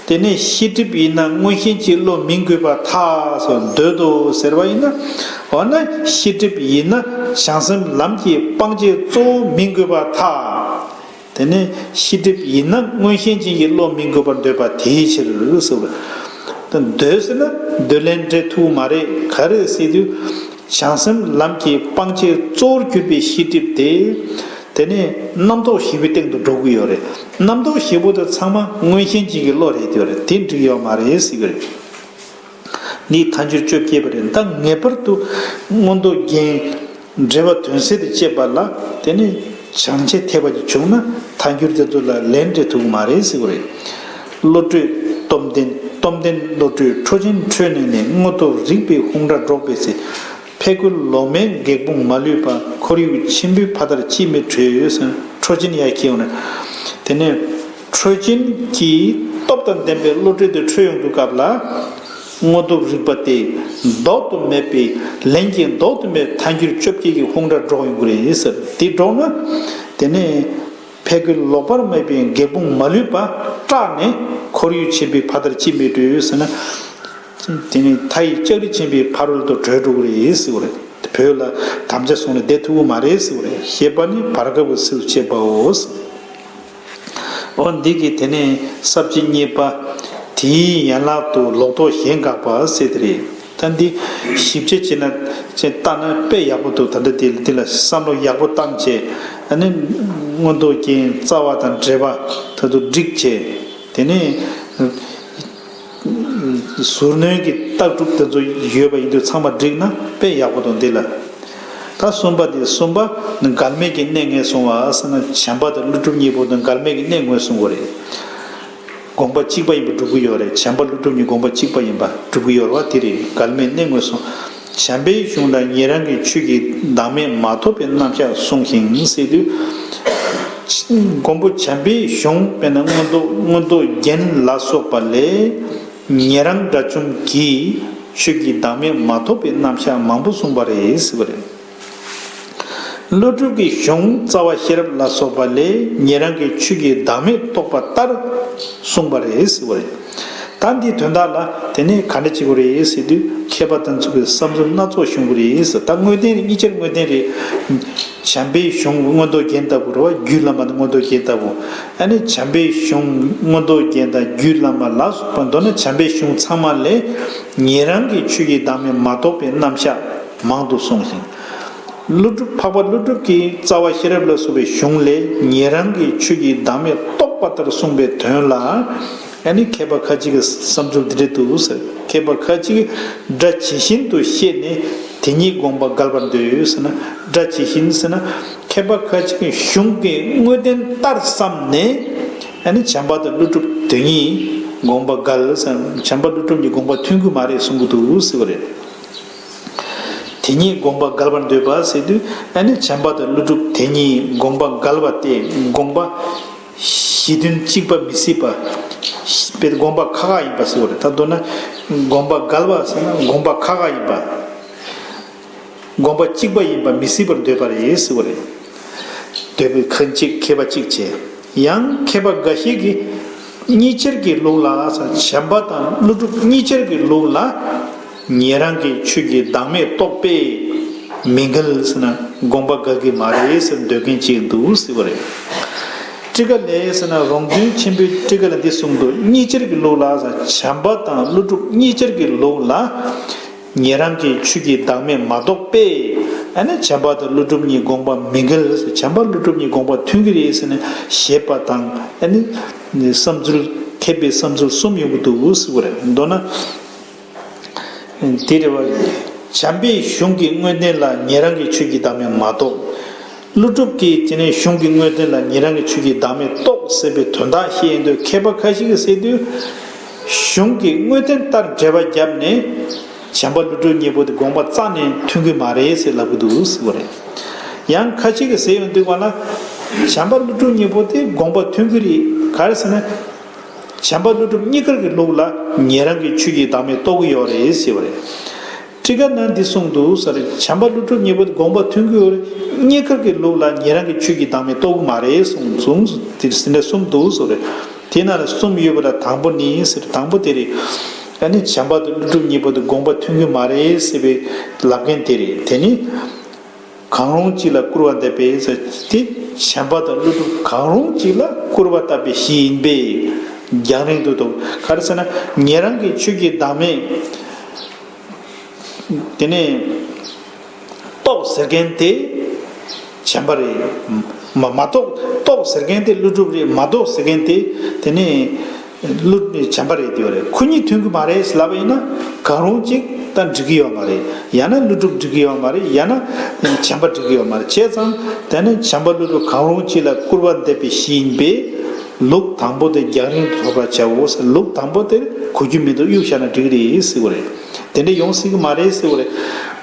དེ་ནས་ཤེས་སྒྲིབ་ཡིན་ན་མངོན་ཞེན་གྱི་བློ་མི་དགོས་པར་ཐལ་ཟེར། འདོད་དོ་ཟེར་བ་ཡིན་ན། འོ་ན་ཤེས་སྒྲིབ་ཡིན་ན་བྱང་སེམས་ལམ་གྱི་སྤང་བྱའི་གཙོ་བོ་མི་དགོས་པར་ཐལ། དེ་ནས་ཤེས་སྒྲིབ་ཡིན་ན་མངོན་ཞེན་ཅན་གྱི་བློ་མི་དགོས་པར་འདོད་པ་དེའི་ཕྱིར་ཟེར་བ། ད་འདོད་ཟེར་ན་འདོད་ལན་འདྲེ་ཐུག་མ་རེད། ག་རེ་ཟེར་དུས་བྱང་སེམས་ལམ་གྱི་སྤང་བྱའི་གཙོ་བོར་གྱུར་པའི་ཤེས་སྒྲིབ་དེ། དེ་ནས་རྣམ་རྟོག་བཞི་པོའི་སྟེང་དུ་འགྲོ་གི་ཡོད་རེད། རྣམ་རྟོག་བཞི་པོ་དེ་ཚང་མ་མངོན་ཞེན་ཅན་གྱི་བློ་རེད་ཡོད་རེད། དེ་འགྲིག་ཡོད་མ་རེད་ཟེར་གི་རེད། འདི་ཐལ་འགྱུར་བཅོ་བརྒྱད་པ་རེད། ད་ངེས་པར་དུ་མངོན་རྟོགས་རྒྱན་འགྲེལ་པ་དོན་གསལ་དུ་བཅད་པ་ལ་དེ་ནས་བྱང་ཆེ་ཐེག་པ་ཅིག་བྱུང་ན་ཐལ་འགྱུར་དེ་ཚོ་ལ་ལན་འདྲེ་ཐུབ་ཀྱི་མ་རེད་ཟེར་གི་རེད། བློ་གྲོས་སྟོབས་ལྡན། སྟོབས་ལྡན་བློ་གྲོས་ཁྲོ་ཆེན་ཁྲོས་ནས་ནི། དངོས་སྟོབས་རིག་པའི་ཧཱུྃ་སྒྲ་སྒྲོགས་པའི་ཚེ། ཕས་ཀུན་ལོག་མེད་འགེགས་དཔུང་མ་ལུས་པ། ཁོར་ཡུག་ཆེན་པོའི་ཕ་མཐར་ཅིས་མི་བྲོས་ཟེར། ཁྲོ་ཆེན་ཡར་འཁྱེར་ཡོང་ནས། དེ་ནས་ཁྲོ་ཆེན་གྱི་སྟོབས་དང་ལྡན་པའི་བློ་གྲོས་དེ་འཕྲོད་ཡོང་དུས་སྐབས་ལ། དངོས་སྟོབས་རིག་པ་དེ་ལྡོག་ཏུ་མེད་པའི་ལན་གྱི་ལྡོག་ཏུ་མེད་ཐལ་འགྱུར་བཅོ་བརྒྱད་ཀྱི་ཧཱུྃ་སྒྲ་སྒྲོགས་ཡོང་གི་རེད་ཟེར། དེ་སྒྲོགས་ན། དེ་ནས། ཕས་རྒོལ་ལོག་པར་སྨྲས་པའི་འགལ་སྤོང་མ་ལུས་པ་སྐྲག་ནས་ཁོར་ཡུག་ཆེན་པོའི་ཕ་མཐར་ཅིས་མི་བགྲོད་ཟེར་ན། དེ་ནི་མཐའ་ཡི་ལྕགས་རི་ཆེན་པོའི་ཕ་རོལ་ཏུ་བགྲོད་འགྲོ་གི་རེད་ཟེར་བ་རེད། བོད་ལ་དམ་བཅའ་བཟུང་ནས་བསྡད་ཐུབ་ཀྱི་མ་རེད་ཟེར་བ་རེད། ཞེས་པ་ནི་བར་སྐབས་ཀྱི་ཚིགས་སུ་བཅད་པའོ། འོ་འདི་གི་དེ་ནས་ས་བཅད་གཉིས་པ། དེའི་ཡན་ལག་ཏུ་ལོག་རྟོག་གཞན་དགག་པ་ཟེར་དེ་རེད། ད་འདི་ཞིབ་དཔྱད་བྱས་ན་ཅེས་བལྟ་ན་དཔེ་ཡག་པོ་འདུག་ད་ལྟ་འདི་འདི་ལ་བསམ་བློ་ཡག་པོ་བཏང་བྱས། ཨ་ནི་མངོན་རྟོགས་རྒྱན་རྩ་བ་དང་འགྲེལ་པ་ད་དུ་བསྒྲིགས་བྱས། དེ་ནས་ཟུར་སྣོན་གྱི་ལྟ་གྲུབ་དེ་ཚོ་ཡོད་པ་ཡིན་དུས་ཚང་མ་བསྒྲིགས་ན་དཔེ་ཡག་པོ་འདུག་འདི་ལ། ད་གསུམ་པ་འདི་གསུམ་པ་ནི་འགལ་མེད་ཀྱི་གནད་ངོས་བཟུང་བ་ཟེར་ན་བྱམས་པ་དང་ཀླུ་སྒྲུབ་གཉིས་པོ་དང་འགལ་མེད་ཀྱི་གནད་ངོས་བཟུང་དགོས་རེད། དགོངས་པ་གཅིག་པ་ཡིན་པ་སྒྲུབ་ཀྱི་ཡོད་རེད། བྱམས་པ་ཀླུ་སྒྲུབ་གཉིས་དགོངས་པ་གཅིག་པ་ཡིན་པ་སྒྲུབ་ཀྱི་ཡོད་རེད་བ། དེ་རེད། འགལ་མེད་གནད་ངོས་སུ། བྱམས་པའི་གཞུང་ལ་ཉན་རང་གི་ཆོས་ཀྱི་བདག་མེད་མ་ཐོབ་པའི་རྣམ་གཞག་གསུངས་ཤིང་ཟེར་དུས། མགོན་པོ་བྱམས་པའི་གཞུང་དཔེར་ན་མངོན་རྟོགས་མངོན་རྟོགས་རྒྱན་ལ་སོགས་པ་ལས། ཉན་རང་དགྲ་བཅོམ་གྱིས་ཆོས་ཀྱི་བདག་མེད་མ་ཐོབ་པའི་རྣམ་གཞག་མང་པོ་གསུངས་པ་རེད་ཟེར་བ་རེད། ཀླུ་སྒྲུབ་ཀྱི་གཞུང་རྩ་བ་ཤེས་རབ་ལ་སོགས་པ་ལས་ཉན་རང་གི་ཆོས་ཀྱི་བདག་མེད་རྟོགས་པ་ལྟར་གསུངས་པ་རེད་ཟེར་བ་རེད། ད་འདིའི་དོན་དག་ལ་དེ་ནས་ག་འདྲ་བྱེད་དགོས་རེད་ཟེར་དུས་མཁས་པ་དེ་ཚོ་གི་བསམ་ཚུལ་སྣ་ཚོགས་བྱུང་གི་རེད་ཟེར། ད་དངོས་བསྟན་རེད། གཉིས་ཆར་དངོས་བསྟན་རེད། བྱམས་པའི་གཞུང་མངོན་རྟོགས་རྒྱན་ལྟ་བུ་རེད་བ། རྒྱུད་བླ་མ་དང་མངོན་རྟོགས་རྒྱན་ལྟ་བུ། ཨ་ནི་བྱམས་པའི་གཞུང་མངོན་རྟོགས་རྒྱན་དང་རྒྱུད་བླ་མ་ལ་སོགས་པ་མདོར་ན་བྱམས་པའི་གཞུང་ཚང་མ་ལས་ཉན་རང་གི་ཆོས་ཀྱི་བདག་མེད་མ་རྟོགས་པའི་རྣམ་གཞག་མང་དུ་གསུངས་ཤིང་། ཀླུ་སྒྲུབ་འཕགས་པ་ཀླུ་སྒྲུབ་ཀྱི་རྩ་བ་ཤེས་རབ་ལ་སོགས་པའི་གཞུང་ལས་ཉན་རང་གི་ཆོས་ཀྱི་བདག་མེད་རྟོགས་པ་ལྟར་གསུངས་པའི་དོན་ལ། ཨ་ནི་མཁས་པ་ཁ་ཅིག་གིས་བསམ་ཚུལ་འདི་འདྲ་འདུག་ཟེར། མཁས་པ་ཁ་ཅིག་གིས་སྒྲ་ཇི་བཞིན་དུ་ཤེས་ནས་དེ་ཉིད་དགོངས་པ་འགལ་བར་འདོད་ཟེར་ན། སྒྲ་ཇི་བཞིན་ཟེར་ན། མཁས་པ་ཁ་ཅིག་གིས་གཞུང་གི་དངོས་བསྟན་ལྟར་བསམས་ནས། ཨ་ནི་བྱམས་པ་དང་ཀླུ་སྒྲུབ་དེ་གཉིས་དགོངས་པ་འགལ་ཟེར། བྱམས་པ་ཀླུ་སྒྲུབ་གཉིས་དགོངས་པ་མཐུན་གྱི་མ་རེད་གསུང་གི་འདུག་ཟེར་བ་རེད། དེ་ཉིད་དགོངས་པ་འགལ་བར་འདོད་པ་ཟེར་དུས། ཨ་ནི་བྱམས་པ་དང་ཀླུ་སྒྲུབ་དེ་གཉིས་དགོངས་པ་འགལ་བ་སྟེ། དགོངས་པ་གཞི་མཐུན་གཅིག་པ་མི་སྲིད་པ། དཔེར་དགོངས་པ་ཁ་ཁ་ཡིན་པ་ཟེར་བ་རེད། ད་མདོར་ན་དགོངས་པ་འགལ་བ་ཟེར་ན་དགོངས་པ་ཁ་ཁ་ཡིན་པ། དགོངས་པ་གཅིག་པ་ཡིན་པ་མི་སྲིད་པར་འདོད་པ་རེད་ཟེར་བ་རེད། འདོད་པའི་ཁ་ཅིག་མཁས་པ་གཅིག་བྱས། ཡང་མཁས་པ་འགའ་ཞིག་གིས་གཉིས་ཆར་གྱི་ལུགས་ལ་ཟེར། བྱམས་པ་དང་ཀླུ་སྒྲུབ་གཉིས་ཆར་གྱི་ལུགས་ལ། ཉན་རང་གི་ཆོས་ཀྱི་བདག་མེད་རྟོགས་པས་མི་འགལ་ཟེར་ན་དགོངས་པ་འགལ་གྱི་མ་རེད་ཟེར་འདོད་མཁན་ཅིག་འདུག་ཟེར་བ་རེད། ཊཱི་ཀ་ལས་ཟེར་ན་རོང་སྟོན་ཆེན་པོའི་ཊཱི་ཀ་ལ་འདི་གསུངས་འདུག་གཉིས་ཆར་གྱི་ལུགས་ལ་ཟེར། བྱམས་པ་དང་ཀླུ་སྒྲུབ་གཉིས་ཆར་གྱི་ལུགས་ལ། ཉན་རང་གི་ཆོས་ཀྱི་བདག་མེད་མ་རྟོགས་པས། ཨ་ནི་བྱམས་པ་དང་ཀླུ་སྒྲུབ་གཉིས་དགོངས་པ་མི་འགལ། བྱམས་པ་ཀླུ་སྒྲུབ་གཉིས་དགོངས་པ་མཐུན་གྱི་རེད་ཟེར་ནས་བཞེད་པ་དང་། ཨ་ནི་བསམ་ཚུལ་མཁས་པའི་བསམ་ཚུལ་གསུམ་ཡོང་གི་འདུག་ཟེར་བ་རེད། མདོར་ན་དེ་རེད་བ། བྱམས་པའི་གཞུང་གི་དངོས་བསྟན་ལ་ཉན་རང་གི་ཆོས་ཀྱི་བདག་མེད་མ་རྟོགས། ཀླུ་སྒྲུབ་ཀྱིས་དེ་ནས་གཞུང་གི་དངོས་བསྟན་ལ་ཉན་རང་གི་ཆོས་ཀྱི་བདག་མེད་རྟོགས་ཟེར་བའི་དོན་དག་བཤད་ཡོང་དུས་མཁས་པ་ཁ་ཤས་ཀྱིས་ཟེར་དུས། གཞུང་གི་དངོས་བསྟན་ལྟར་འགྲེལ་པ་བརྒྱབ་ནས། བྱམས་པ་ཀླུ་སྒྲུབ་གཉིས་པོ་དེ་དགོངས་པ་རྩ་ནས་མཐུན་གྱི་མ་རེད་ཟེར་ལབ་ཀྱི་འདུག་ཟེར་བ་རེད། ཡང་ཁ་ཅིག་གིས་ཟེར་ཡོང་དུས་ག་ལ། བྱམས་པ་ཀླུ་སྒྲུབ་གཉིས་པོ་དེ་དགོངས་པ་མཐུན་གྱི་རེད། ག་རེ་ཟེར་ན། བྱམས་པ་ཀླུ་སྒྲུབ་གཉིས་ཀར་གྱི་ལུགས་ལ་ཉན་རང་གི་ཆོས་ཀྱི་བདག་མེད་རྟོགས་ཀྱི་ཡོད་རེད་ཟེར་བ་རེད། ཊཱི་ཀ་ནང་འདི་གསུངས་འདུག་ཟེར། བྱམས་པ་ཀླུ་སྒྲུབ་གཉིས་པོ་དེ་དགོངས་པ་མཐུན་གྱི་ཡོད་རེད། གཉིས་ཀར་གྱི་ལུགས་ལ་ཉན་རང་གི་ཆོས་ཀྱི་བདག་མེད་རྟོགས་ཀྱི་མ་རེད་གསུངས་གསུངས་དེ་ཟིན་གྲྭ་གསུམ་འདུག་ཟེར་རེད། དེ་ནང་ལ་གསུམ་ཡོད་པ་ལ་དང་པོ་ནི་ཟེར། དང་པོ་དེ་རེད། ཨ་ནི་བྱམས་པ་དང་ཀླུ་སྒྲུབ་གཉིས་པོ་དེ་དགོངས་པ་མཐུན་གྱི་མ་རེད་ཟེར་བའི་ལབ་མཁན་དེ་རེད། དེ་ནི། གང་རུང་གཅིག་ལ་སྐུར་བ་འདེབས་པས་ཟེར་དེ། བྱམས་པ་དང་ཀླུ་སྒྲུབ་གང་རུང་གཅིག་ལ་སྐུར་བ་བཏབ་པའི་གཞི་ཡིན་པས་རྒྱང་རིང་དུ་རྟོགས། ག་རེ་ཟེར་ན་ཉན་རང་གི་ཆོས་ཀྱི་བདག་མེད། དེ་ནས་རྟོགས་ཟེར་མཁན་དེ་བྱམས་པ་རེད། མ་མ་རྟོགས་རྟོགས་ཟེར་མཁན་དེ་ཀླུ་སྒྲུབ་རེད། མ་རྟོགས་ཟེར་མཁན་དེ་དེ་ནས་ཀླུ་བྱམས་པ་རེད་དེ་བ་རེད། ཁོ་གཉིས་མཐུན་གྱི་མ་རེད་ལབ་པ་ཡིན་ན་གང་རུང་གཅིག་ད་འགྲིག་གི་ཡོད་མ་རེད། ཡང་ན་ཀླུ་སྒྲུབ་འགྲིག་གི་ཡོད་མ་རེད། ཡང་ན་བྱམས་པ་འགྲིག་གི་ཡོད་མ་རེད། བྱས་ཙང་དེ་ནས་བྱམས་པ་ཀླུ་སྒྲུབ་གང་རུང་གཅིག་ལ་སྐུར་བ་འདེབས་པའི་གཞི་ཡིན་པས་ལུགས་དང་པོ་དེ་རྒྱང་རིང་དུ་ཐོབ་པར་བྱའོ་ཟེར། ལུགས་དང་པོ་དེ་གོ་རྒྱུ་མི་འདུག་གཡུག་བཞག་ན་འགྲིག་རེད་ཟེར་བ་རེད། དེ་འདྲ་ཡོང་སྲིད་ཀྱི་མ་རེད་ཟེར་བ་རེད།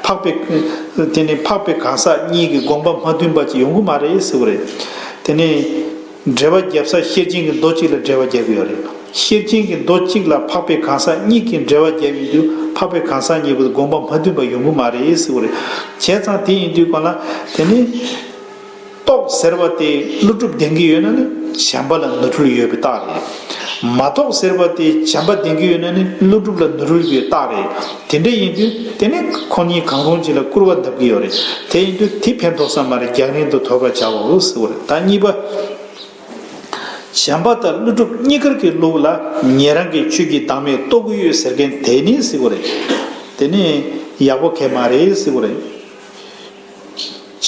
འཕགས་པའི་དེ་ནས་འཕགས་པའི་གང་ཟག་གཉིས་ཀྱི་དགོངས་པ་མ་མཐུན་པ་ཅིག་ཡོང་གི་མ་རེད་ཟེར་བ་རེད། དེ་ནས་འགྲེལ་པ་རྒྱབ་ས་ཤེར་ཕྱིན་གྱི་མདོ་གཅིག་ལ་འགྲེལ་པ་རྒྱབ་ཀྱི་ཡོད་རེད། ཤེར་ཕྱིན་གྱི་མདོ་གཅིག་ལ་འཕགས་པའི་གང་ཟག་གཉིས་ཀྱིས་འགྲེལ་པ་རྒྱབ་ཡོང་དུས་འཕགས་པའི་གང་ཟག་གཉིས་པོ་དགོངས་པ་མ་མཐུན་པ་ཡོང་གི་མ་རེད་ཟེར་བ་རེད། བྱས་ཙང་དེ་ཡིན་དུས་གང་ལ་དེ་ནི། རྟོགས་ཟེར་བ་དེ་ཀླུ་སྒྲུབ་ལྡན་གྱི་ཡོད་ན་ནི་བྱམས་པ་ལ་ནོར་འཁྲུལ་ཡོད་པའི་རྟགས་རེད། མ་རྟོགས་ཟེར་བ་དེ་བྱམས་པ་ལྡན་གྱི་ཡོད་ན་ནི་ཀླུ་སྒྲུབ་ལ་ནོར་འཁྲུལ་ཡོད་པའི་རྟགས་རེད། དེ་འདྲ་ཡིན་དུས་དེ་ནི་ཁོ་གཉིས་གང་རུང་གཅིག་ལ་སྐུར་བ་འདེབས་ཀྱི་ཡོད་རེད། དེ་ཡིན་དུས་དེ་ཕན་ཐོགས་ས་མ་རེད། རྒྱང་རིང་དུ་དོར་བར་བྱའོ་ཟེར་བ་རེད། ད་གཉིས་པ། བྱམས་པ་དང་ཀླུ་སྒྲུབ་གཉིས་ཀར་གྱི་ལུགས་ལ་ཉན་རང་གི་ཆོས་ཀྱི་བདག་མེད་རྟོགས་ཀྱི་ཡོད་ཟེར་མཁན་དེ་ནི་ཟེར་བ་རེད། དེ་ནི་ཡག་པོ་གང་མ་རེད་ཟེར་བ་རེད།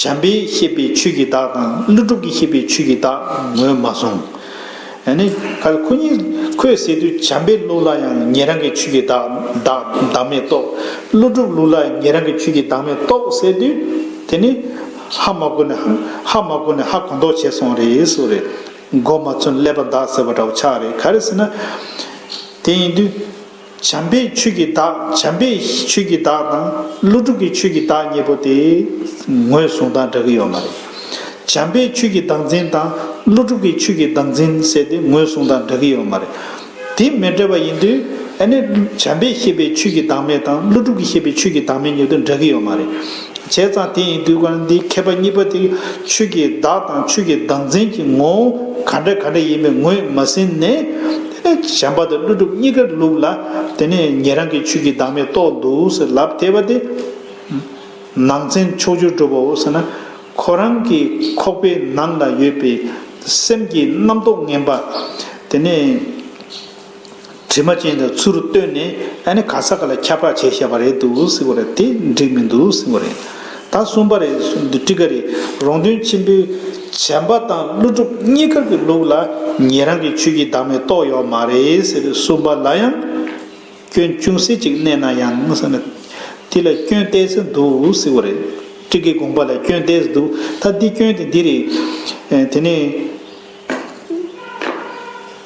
བྱམས་པས་བཤད་པའི་ཆོས་ཀྱི་བདག་དང་ཀླུ་སྒྲུབ་ཀྱིས་བཤད་པའི་ཆོས་ཀྱི་བདག་ངོས་མ་བཟུང་། ཨ་ནི་ག་ཁོ་གཉིས་ཁོས་ཟེར་དུས་བྱམས་པའི་ལུགས་ལ་ཡང་ཉན་རང་གི་ཆོས་ཀྱི་བདག་བདག་བདག་མེད་རྟོགས། ཀླུ་སྒྲུབ་ལུགས་ལ་ཉན་རང་གི་ཆོས་ཀྱི་བདག་མེད་རྟོགས་ཟེར་དུས་དེ་ནི་ཧ་མ་གོ་ནས་ཧ་མ་གོ་ནས་ཧ་གོ་མདོག་བྱས་སོང་རེད་ཟེར་བ་རེད། མགོ་མ་ཚོས་ཀླད་པ་འདར་ཟེར་བ་འདྲ་བོ་ཆགས་རེད། ག་རེ་ཟེར་ན། དེ་ཡིན་དུས། བྱམས་པའི་ཆོས་ཀྱི་བདག་བྱམས་པའི་ཆོས་ཀྱི་བདག་དང་ཀླུ་སྒྲུབ་ཀྱི་ཆོས་ཀྱི་བདག་གཉིས་པོ་དེ་ངོས་བཟུང་སྟངས་འདྲ་གི་ཡོད་མ་རེད། བྱམས་པའི་ཆོས་ཀྱི་བདག་འཛིན་དང་ཀླུ་སྒྲུབ་ཀྱི་ཆོས་ཀྱི་བདག་འཛིན་ཟེར་ཏེ་ངོས་བཟུང་སྟངས་འདྲ་གི་ཡོད་མ་རེད། དེ་མི་འདྲ་བ་ཡིན་དུས་ཨ་ནི་བྱམས་པས་བཤད་པའི་ཆོས་ཀྱི་བདག་མེད་དང་ཀླུ་སྒྲུབ་ཀྱིས་བཤད་པའི་ཆོས་ཀྱི་བདག་མེད་གཉིས་དེ་འདྲ་གི་ཡོད་མ་རེད། བྱས་ཙང་དེ་ཡིན་དུས་གང་འདི་མཁས་པ་གཉིས་པོ་དེ་ཆོས་ཀྱི་བདག་དང་ཆོས་ཀྱི་བདག་འཛིན་གྱི་ངོ་བོ་ག་འདྲ་ག་འདྲ་ཡིན་པའི་ངོས་མ་ཟིན་ནས། དེ་ནས་བྱམས་པ་དང་ཀླུ་སྒྲུབ་གཉིས་ཀའི་ལུགས་ལ་དེ་ནས་ཉན་རང་གི་ཆོས་ཀྱི་བདག་མེད་རྟོགས་འདུག་ཟེར་ལབ་བསྡད་པ་དེ། ནང་ཚན་ཕྱོགས་བཅུར་གྲུབ་པའོ་ཟེར་ན། ཁོ་རང་གི་ཁོག་པའི་ནང་ལ་ཡོད་པའི་སེམས་ཀྱི་རྣམ་རྟོག་ངན་པ། དེ་ནས་དྲི་མ་ཅན་དང་ཚུར་བཏོན་ནས་ཨ་ནི་ག་ས་ག་ལ་ཁྱབ་བསྒྲགས་བྱས་བཞག་པ་རེད་འདུག་ཟེར་བ་རེད། དེ་འགྲིག་མི་འདུག་ཟེར་བ་རེད། ད་གསུམ་པ་རེད། ཁྲིད་ཀ་རེད། རོང་སྟོན་ཆེན་པོས་བྱམས་པ་དང་ཀླུ་སྒྲུབ་གཉིས་ཀ་གི་ལུགས་ལ་ཉན་རང་གི་ཆོས་ཀྱི་བདག་མེད་རྟོགས་ཡོད་མ་རེད་ཟེར་བའི་གསུམ་པ་ལ་ཡང་སྐྱོན་ཅུང་ཟད་ཅིག་གནས་ན་ཡང་ཟེར་ན། དེ་ལ་སྐྱོན་ཏོག་ཙམ་འདུག་ཟེར་བ་རེད། ཁྲིད་ཀའི་དགོངས་པ་ལ་སྐྱོན་ཏོག་ཙམ་འདུག་ད་འདི་སྐྱོན་དེ་འདི་རེད། དེ་ནས།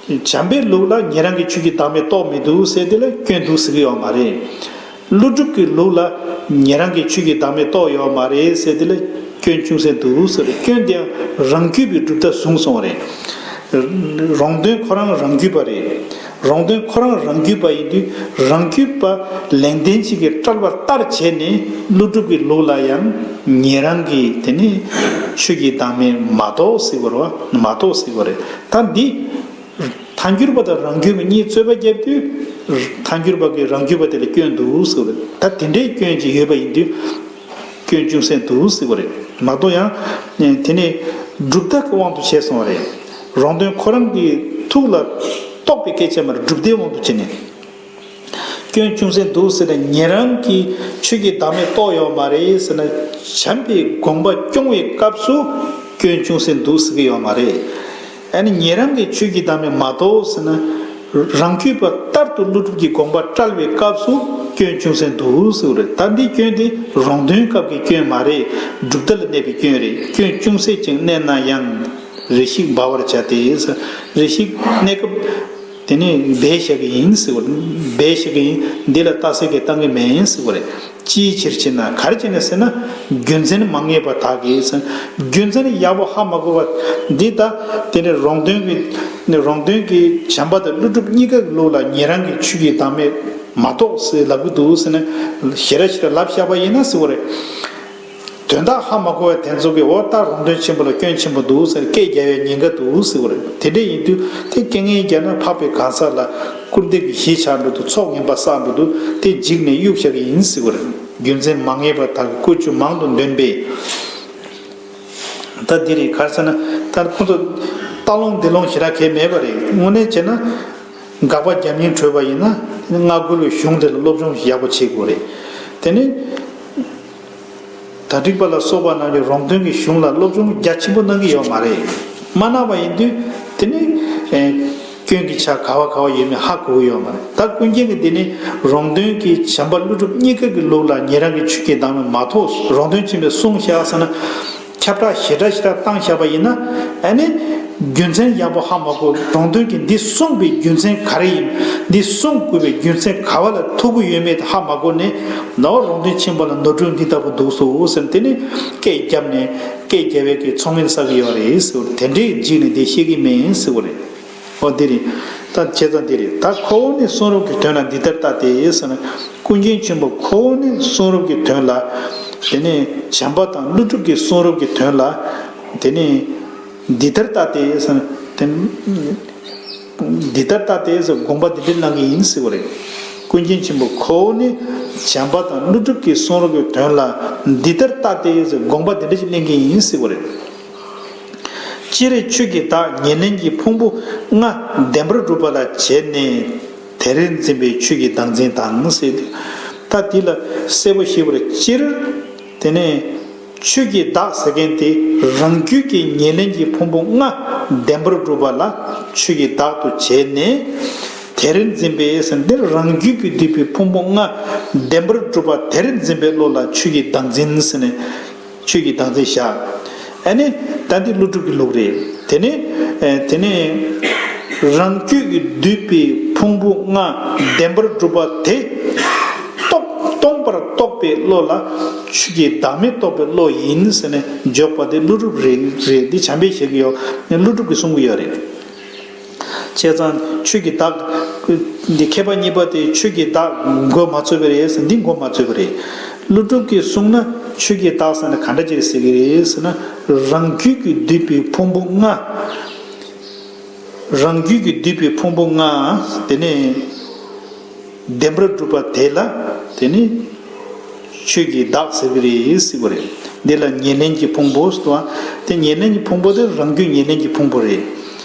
བྱམས་པའི་ལུགས་ལ་ཉན་རང་གི་ཆོས་ཀྱི་བདག་མེད་རྟོགས་མི་འདུག་ཟེར་དེ་ལ་སྐྱོན་འདུག་ཟེར་གྱི་ཡོད་མ་རེད། ཀླུ་སྒྲུབ་ཀྱི་ལུགས་ལ་ཉན་རང་གི་ཆོས་ཀྱི་བདག་མེད་རྟོགས་ཡོད་མ་རེད་ཟེར་དེ་ལ་སྐྱོན་ཅུང་ཟད་འདུག་ཟེར། སྐྱོན་དེ་རང་རྒྱུད་པའི་གྲུབ་མཐའ་བཟུང་སོང་བ་རེད། རོང་སྟོན་ཁོ་རང་རང་རྒྱུད་པ་རེད། རོང་སྟོན་ཁོ་རང་རང་རྒྱུད་པ་ཡིན་དུས་རང་རྒྱུད་པ་ལེགས་ལྡན་འབྱེད་ཀྱི་བཀྲལ་བ་ལྟར་བྱས་ནས་ཀླུ་སྒྲུབ་ཀྱི་ལུགས་ལ་ཡང་ཉན་རང་གི་དེ་ནི་ཆོས་ཀྱི་བདག་མེད་མ་རྟོགས་ཟེར་བ་རེད། མ་རྟོགས་ཟེར་བ་རེད། ད་འདི། ཐལ་འགྱུར་བ་དང་རང་རྒྱུད་པ་གཉིས་རྩོད་པ་བརྒྱབ་དུས། ཐལ་འགྱུར་བ་གིས་རང་རྒྱུད་པ་དེ་ལ་སྐྱོན་འདུག་ཟེར་བ་རེད། ད་དེ་འདྲའི་སྐྱོན་ཅིག་ཡོད་པ་ཡིན་དུས། སྐྱོན་ཅུང་ཟད་འདུག་ཟེར་བ་རེད། མ་གཏོགས་ཡང་། དེ་ནས་གྲུབ་མཐའ་གི་དབང་དུ་བྱས་སོང་བ་རེད། རོང་སྟོན་ཁོ་རང་གི་ཐུགས་ལ་གཏོགས་པའི་སྐད་ཆ་མ་རེད། གྲུབ་མཐའི་དབང་དུ་བྱས་ནས། སྐྱོན་ཅུང་ཟད་འདུག་ཟེར་ན་ཉན་རང་གི་ཆོས་ཀྱི་བདག་མེད་རྟོགས་ཡོད་མ་རེད་ཟེར་ན། བྱམས་པའི་དགོངས་པ་སྐྱོང་བའི་སྐབས་སུ་སྐྱོན་ཅུང་ཟད་འདུག་ཟེར་གྱི་ཡོད་མ་རེད། ཨ་ནི་ཉན་རང་གི་ཆོས་ཀྱི་བདག་མེད་མ་རྟོགས་ཟེར་ན། རང་རྒྱུད་པ་ལྟར་དུ་ཀླུ་སྒྲུབ་ཀྱི་དགོངས་པ་བཀྲལ་བའི་སྐབས་སུ་སྐྱོན་ཅུང་ཟད་འདུག་ཟེར་བ་རེད། ད་འདི་སྐྱོན་དེ་རོང་སྟོན་སྐབས་ཀྱི་སྐྱོན་མ་རེད། གྲུབ་མཐའ་ལ་གནས་པའི་སྐྱོན་རེད། སྐྱོན་ཅུང་ཟད་ཅིག་གནས་ན་ཡང་། རེ་ཞིག་འབར་བར་བྱ་སྟེ། རེ་ཞིག་གནས་སྐབས། དེ་ནས་སྦས་བཞག་གི་ཡིན་ཟེར་བ་རེད། སྦས་བཞག་གི་ཡིན། འདི་ལ་རྟགས་གསལ་གྱིས་བཏང་གི་མེད་ཟེར་བ་རེད། ཅིའི་ཕྱིར་ཞེ་ན། ག་རེ་བྱས་ནས་ཟེར་ན། རྒྱུ་མཚན་མ་ངེས་པར་དག་གིས་ཟེར། རྒྱུ་མཚན་ཡག་པོ་ཧ་མ་གོ་བ་འདི། ད་དེ་ནས་རོང་སྟོན་གྱི་རོང་སྟོན་གྱི་བྱམས་པ་དང་ཀླུ་སྒྲུབ་གཉིས་ཀའི་ལུགས་ལ་ཉན་རང་གི་ཆོས་ཀྱི་བདག་མེད་མ་རྟོགས་ཟེར་ལབ་ཀྱི་འདུག་ཟེར་ནས་ཞེ་དྲག་ཞེ་དྲག་ལབ་བཞག་པ་ཡིན་ན་ཟེར་བ་རེད། དོན་དག་ཧ་མ་གོ་བའི་དེ་ཚོ་གིས་འོ་ད་རོང་སྟོན་ཆེན་པོ་ལ་སྐྱོན་ཆེན་པོ་འདུག་ཟེར་སྐད་རྒྱབ་པའི་ཉེན་ཁ་འདུག་ཟེར་བ་རེད། དེ་འདྲ་ཡིན་དུས་དེ་སྐད་ངན་རྒྱབ་ན་འཕགས་པའི་གང་ཟག་ལ་སྐུར་འདེབས་ཀྱི་གཞི་ཆགས་འགྲོ་འདུག་ཚོགས་ངན་པ་བསགས་འགྲོ་འདུག་དེ་འཇིགས་ནས་གཡུག་བཞག་གི་ཡིན་ཟེར་བ་རེད། རྒྱུ་མཚན་མ་ངེས་པར་དག་གིས་བཀོལ་སྤྱོད་མང་དུ་འདོན་པས། ད་འདི་རེད། ག་རེ་ཟེར་ན། ད་ཁོ་ཚོ་ལྟ་ལོང་འདི་ལོང་ཞེ་དྲག་གང་མེད་པ་རེད། དངོས་གནས་བྱས་ན། དགག་པ་རྒྱབ་སྙིང་བྲོས་པ་ཡིན་ན། སྔ་རྒོལ་བའི་གཞུང་དེ་ལ་སློབ་སྦྱོང་ཡག་པོ་བྱེད་དགོས་རེད། དེ་ནི། དྭ་ཕྲུག་པ་ལ་སོགས་པ་རྣམས་ཀྱིས་རོང་སྟོན་གྱི་གཞུང་ལ་སློབ་སྦྱོང་རྒྱ་ཆེན་པོ་གནང་གི་ཡོད་མ་རེད། མ་གནང་བ་ཡིན་དུས་དེ་ནི། ཨེ། སྐྱོན་གྱི་ཆ་ག་བ་ག་བ་ཡོད་མེད་ཧ་གོ་གི་ཡོད་མ་རེད། ད་ཀུན་མཁྱེན་གྱིས་འདི་ནི་རོང་སྟོན་གྱི་བྱམས་པ་ཀླུ་སྒྲུབ་གཉིས་ཀ་གི་ལུགས་ལ་ཉན་རང་གི་ཆོས་ཀྱི་བདག་མེད་མ་རྟོགས། རོང་སྟོན་ཆེན་པོས་གསུངས་བཞག་ཟེར་ན། ཁྱབ་བསྒྲགས་ཞེ་དྲག་ཞེ་དྲག་བཏང་བཞག་པ་ཡིན་ན། ཨ་ནི། རྒྱུ་མཚན་ཡག་པོ་ཧ་མ་གོ། རོང་སྟོན་གྱིས་འདི་གསུངས་པའི་རྒྱུ་མཚན་ག་རེ་ཡིན། འདི་གསུང་དགོས་པའི་རྒྱུ་མཚན་ག་བ་ལ་ཐུག་གི་ཡོད་མེད་དེ་ཧ་མ་གོ་ནས། ནའོ་རོང་སྟོན་ཆེན་པོ་ལ་ནོར་འཁྲུལ་འདི་ལྟ་བུ་འདུག་སོ་ཟེར་ནས་དེ་ནི་སྐད་བརྒྱབ་ནས་སྐད་རྒྱབ་པའི་གི་ཚོགས་ངན་བསགས་ཀྱི་ཡོད་རེད་ཟེར་བ་རེད། དེ་འདྲའི་འཇིགས་ནས་འདི་བཤད་ཀྱི་མིན་ཟེར་བ་རེད། ཨོ་འདི་རེད། ད་བྱས་ཙང་འདི་རེད། ད་ཁོ་བོ་ནི་གསུང་རབ་ཀྱི་དོན་ལ་འདི་ལྟར་ལྟ་སྟེ་ཟེར་ན། ཀུན་མཁྱེན་ཆེན་པོ་ཁོ་བོ་ནི་གསུང་རབ་ཀྱི་དོན་ལ། དེ་ནས་བྱམས་པ་དང་ཀླུ་སྒྲུབ་ཀྱི་གསུང་རབ་ཀྱི་དོན་ལ། དེ་ནས་འདི་ལྟར་ལྟ་སྟེ་ཟེར་ན་དེ། འདི་ལྟར་ལྟ་སྟེ་ཟེར་དགོངས་པ་འདི་འདྲ་གནང་གི་ཡིན་ཟེར་བ་རེད། ཀུན་མཁྱེན་ཆེན་པོ་ཁོ་བོ་ནི་བྱམས་པ་དང་ཀླུ་སྒྲུབ་ཀྱི་གསུང་རབ་ཀྱི་དོན་ལ་འདི་ལྟར་ལྟ་སྟེ་ཟེར་དགོངས་པ་འདི་འདྲ་ཞིག་གནང་གི་ཡིན་ཟེར་བ་རེད། སྤྱིར་ཆོས་ཀྱི་བདག་ཉེར་ལེན་གྱི་ཕུང་པོ་ལྔ་བདེན་པར་གྲུབ་པ་ལ་བྱས་ནས་དེར་འཛིན་པའི་ཆོས་ཀྱི་བདག་འཛིན་དང་ཟེར་ཏེ། ད་འདི་ལ་གསལ་པོ་ཞིག་བར་སྤྱིར། དེ་ནས་ཆོས་ཀྱི་བདག་ཟེར་མཁན་དེ་རང་རྒྱུད་ཀྱི་ཉེར་ལེན་གྱི་ཕུང་པོ་ལྔ་བདེན་པར་གྲུབ་པ་ལ་ཆོས་ཀྱི་བདག་ཏུ་བྱས་ནས། དེར་འཛིན་པའི་ཟེར་འདིར་རང་རྒྱུད་ཀྱིས་བསྡུས་པའི་ཕུང་པོ་ལྔ་བདེན་པར་གྲུབ་པ་དེར་འཛིན་པའི་བློ་ལ་ཆོས་ཀྱི་བདག་འཛིན་ཟེར་ནས། ཆོས་ཀྱི་བདག་འཛིན་བཞག་ཨ་ནི་ད་འདི་ཀླུ་སྒྲུབ་ཀྱི་ལུགས་རེད། དེ་ནས་ཨེ་དེ་ནས་རང་རྒྱུད་ཀྱིས་བསྡུས་པའི་ཕུང་པོ་ལྔ་བདེན་པར་གྲུབ་པ་དེ་རྟོགས་སྟོང་པར་རྟོགས་པའི་བློ་ལ་ཆོས་ཀྱི་བདག་མེད་རྟོགས་པའི་བློ་ཡིན་ཟེར་ནས་འཇོག་པ་དེ་ཀླུ་སྒྲུབ་རེད་རེད། འདི་བྱམས་པས་བཤད་ཀྱི་ཡོད། ཀླུ་སྒྲུབ་ཀྱིས་གསུང་གི་ཡོད་རེད། བྱས་ཙང་ཆོས་ཀྱི་བདག་འདི་མཁས་པ་གཉིས་པ་དེ་ཆོས་ཀྱི་བདག་མགོ་མ་ཚོས་པ་རེད་ཟེར། འདི་མགོ་མ་ཚོས་པ་རེད། ཀླུ་སྒྲུབ་ཀྱིས་གསུངས་ན་ཆོས་ཀྱི་བདག་ཟེར་ན་ག་འདྲ་ཅིག་ཟེར་གྱི་རེད་ཟེར་ན། རང་རྒྱུད་ཀྱིས་བསྡུས་པའི་ཕུང་པོ་ལྔ། རང་རྒྱུད་ཀྱིས་བསྡུས་པའི་ཕུང་པོ་ལྔ། དེ་ནས་བདེན་པར་གྲུབ་པ་དེ་ལ་དེ་ནི་ཆོས་ཀྱི་བདག་ཟེར་གྱི་རེད་ཟེར་བ་རེད། འདི་ལ་ཉེར་ལེན་གྱི་ཕུང་པོ་ཟེར་བ། དེ་ཉེར་ལེན་གྱི་ཕུང་པོ་དེ་རང་རྒྱུད་ཉེར་ལེན་གྱི་ཕུང་པོ་རེད།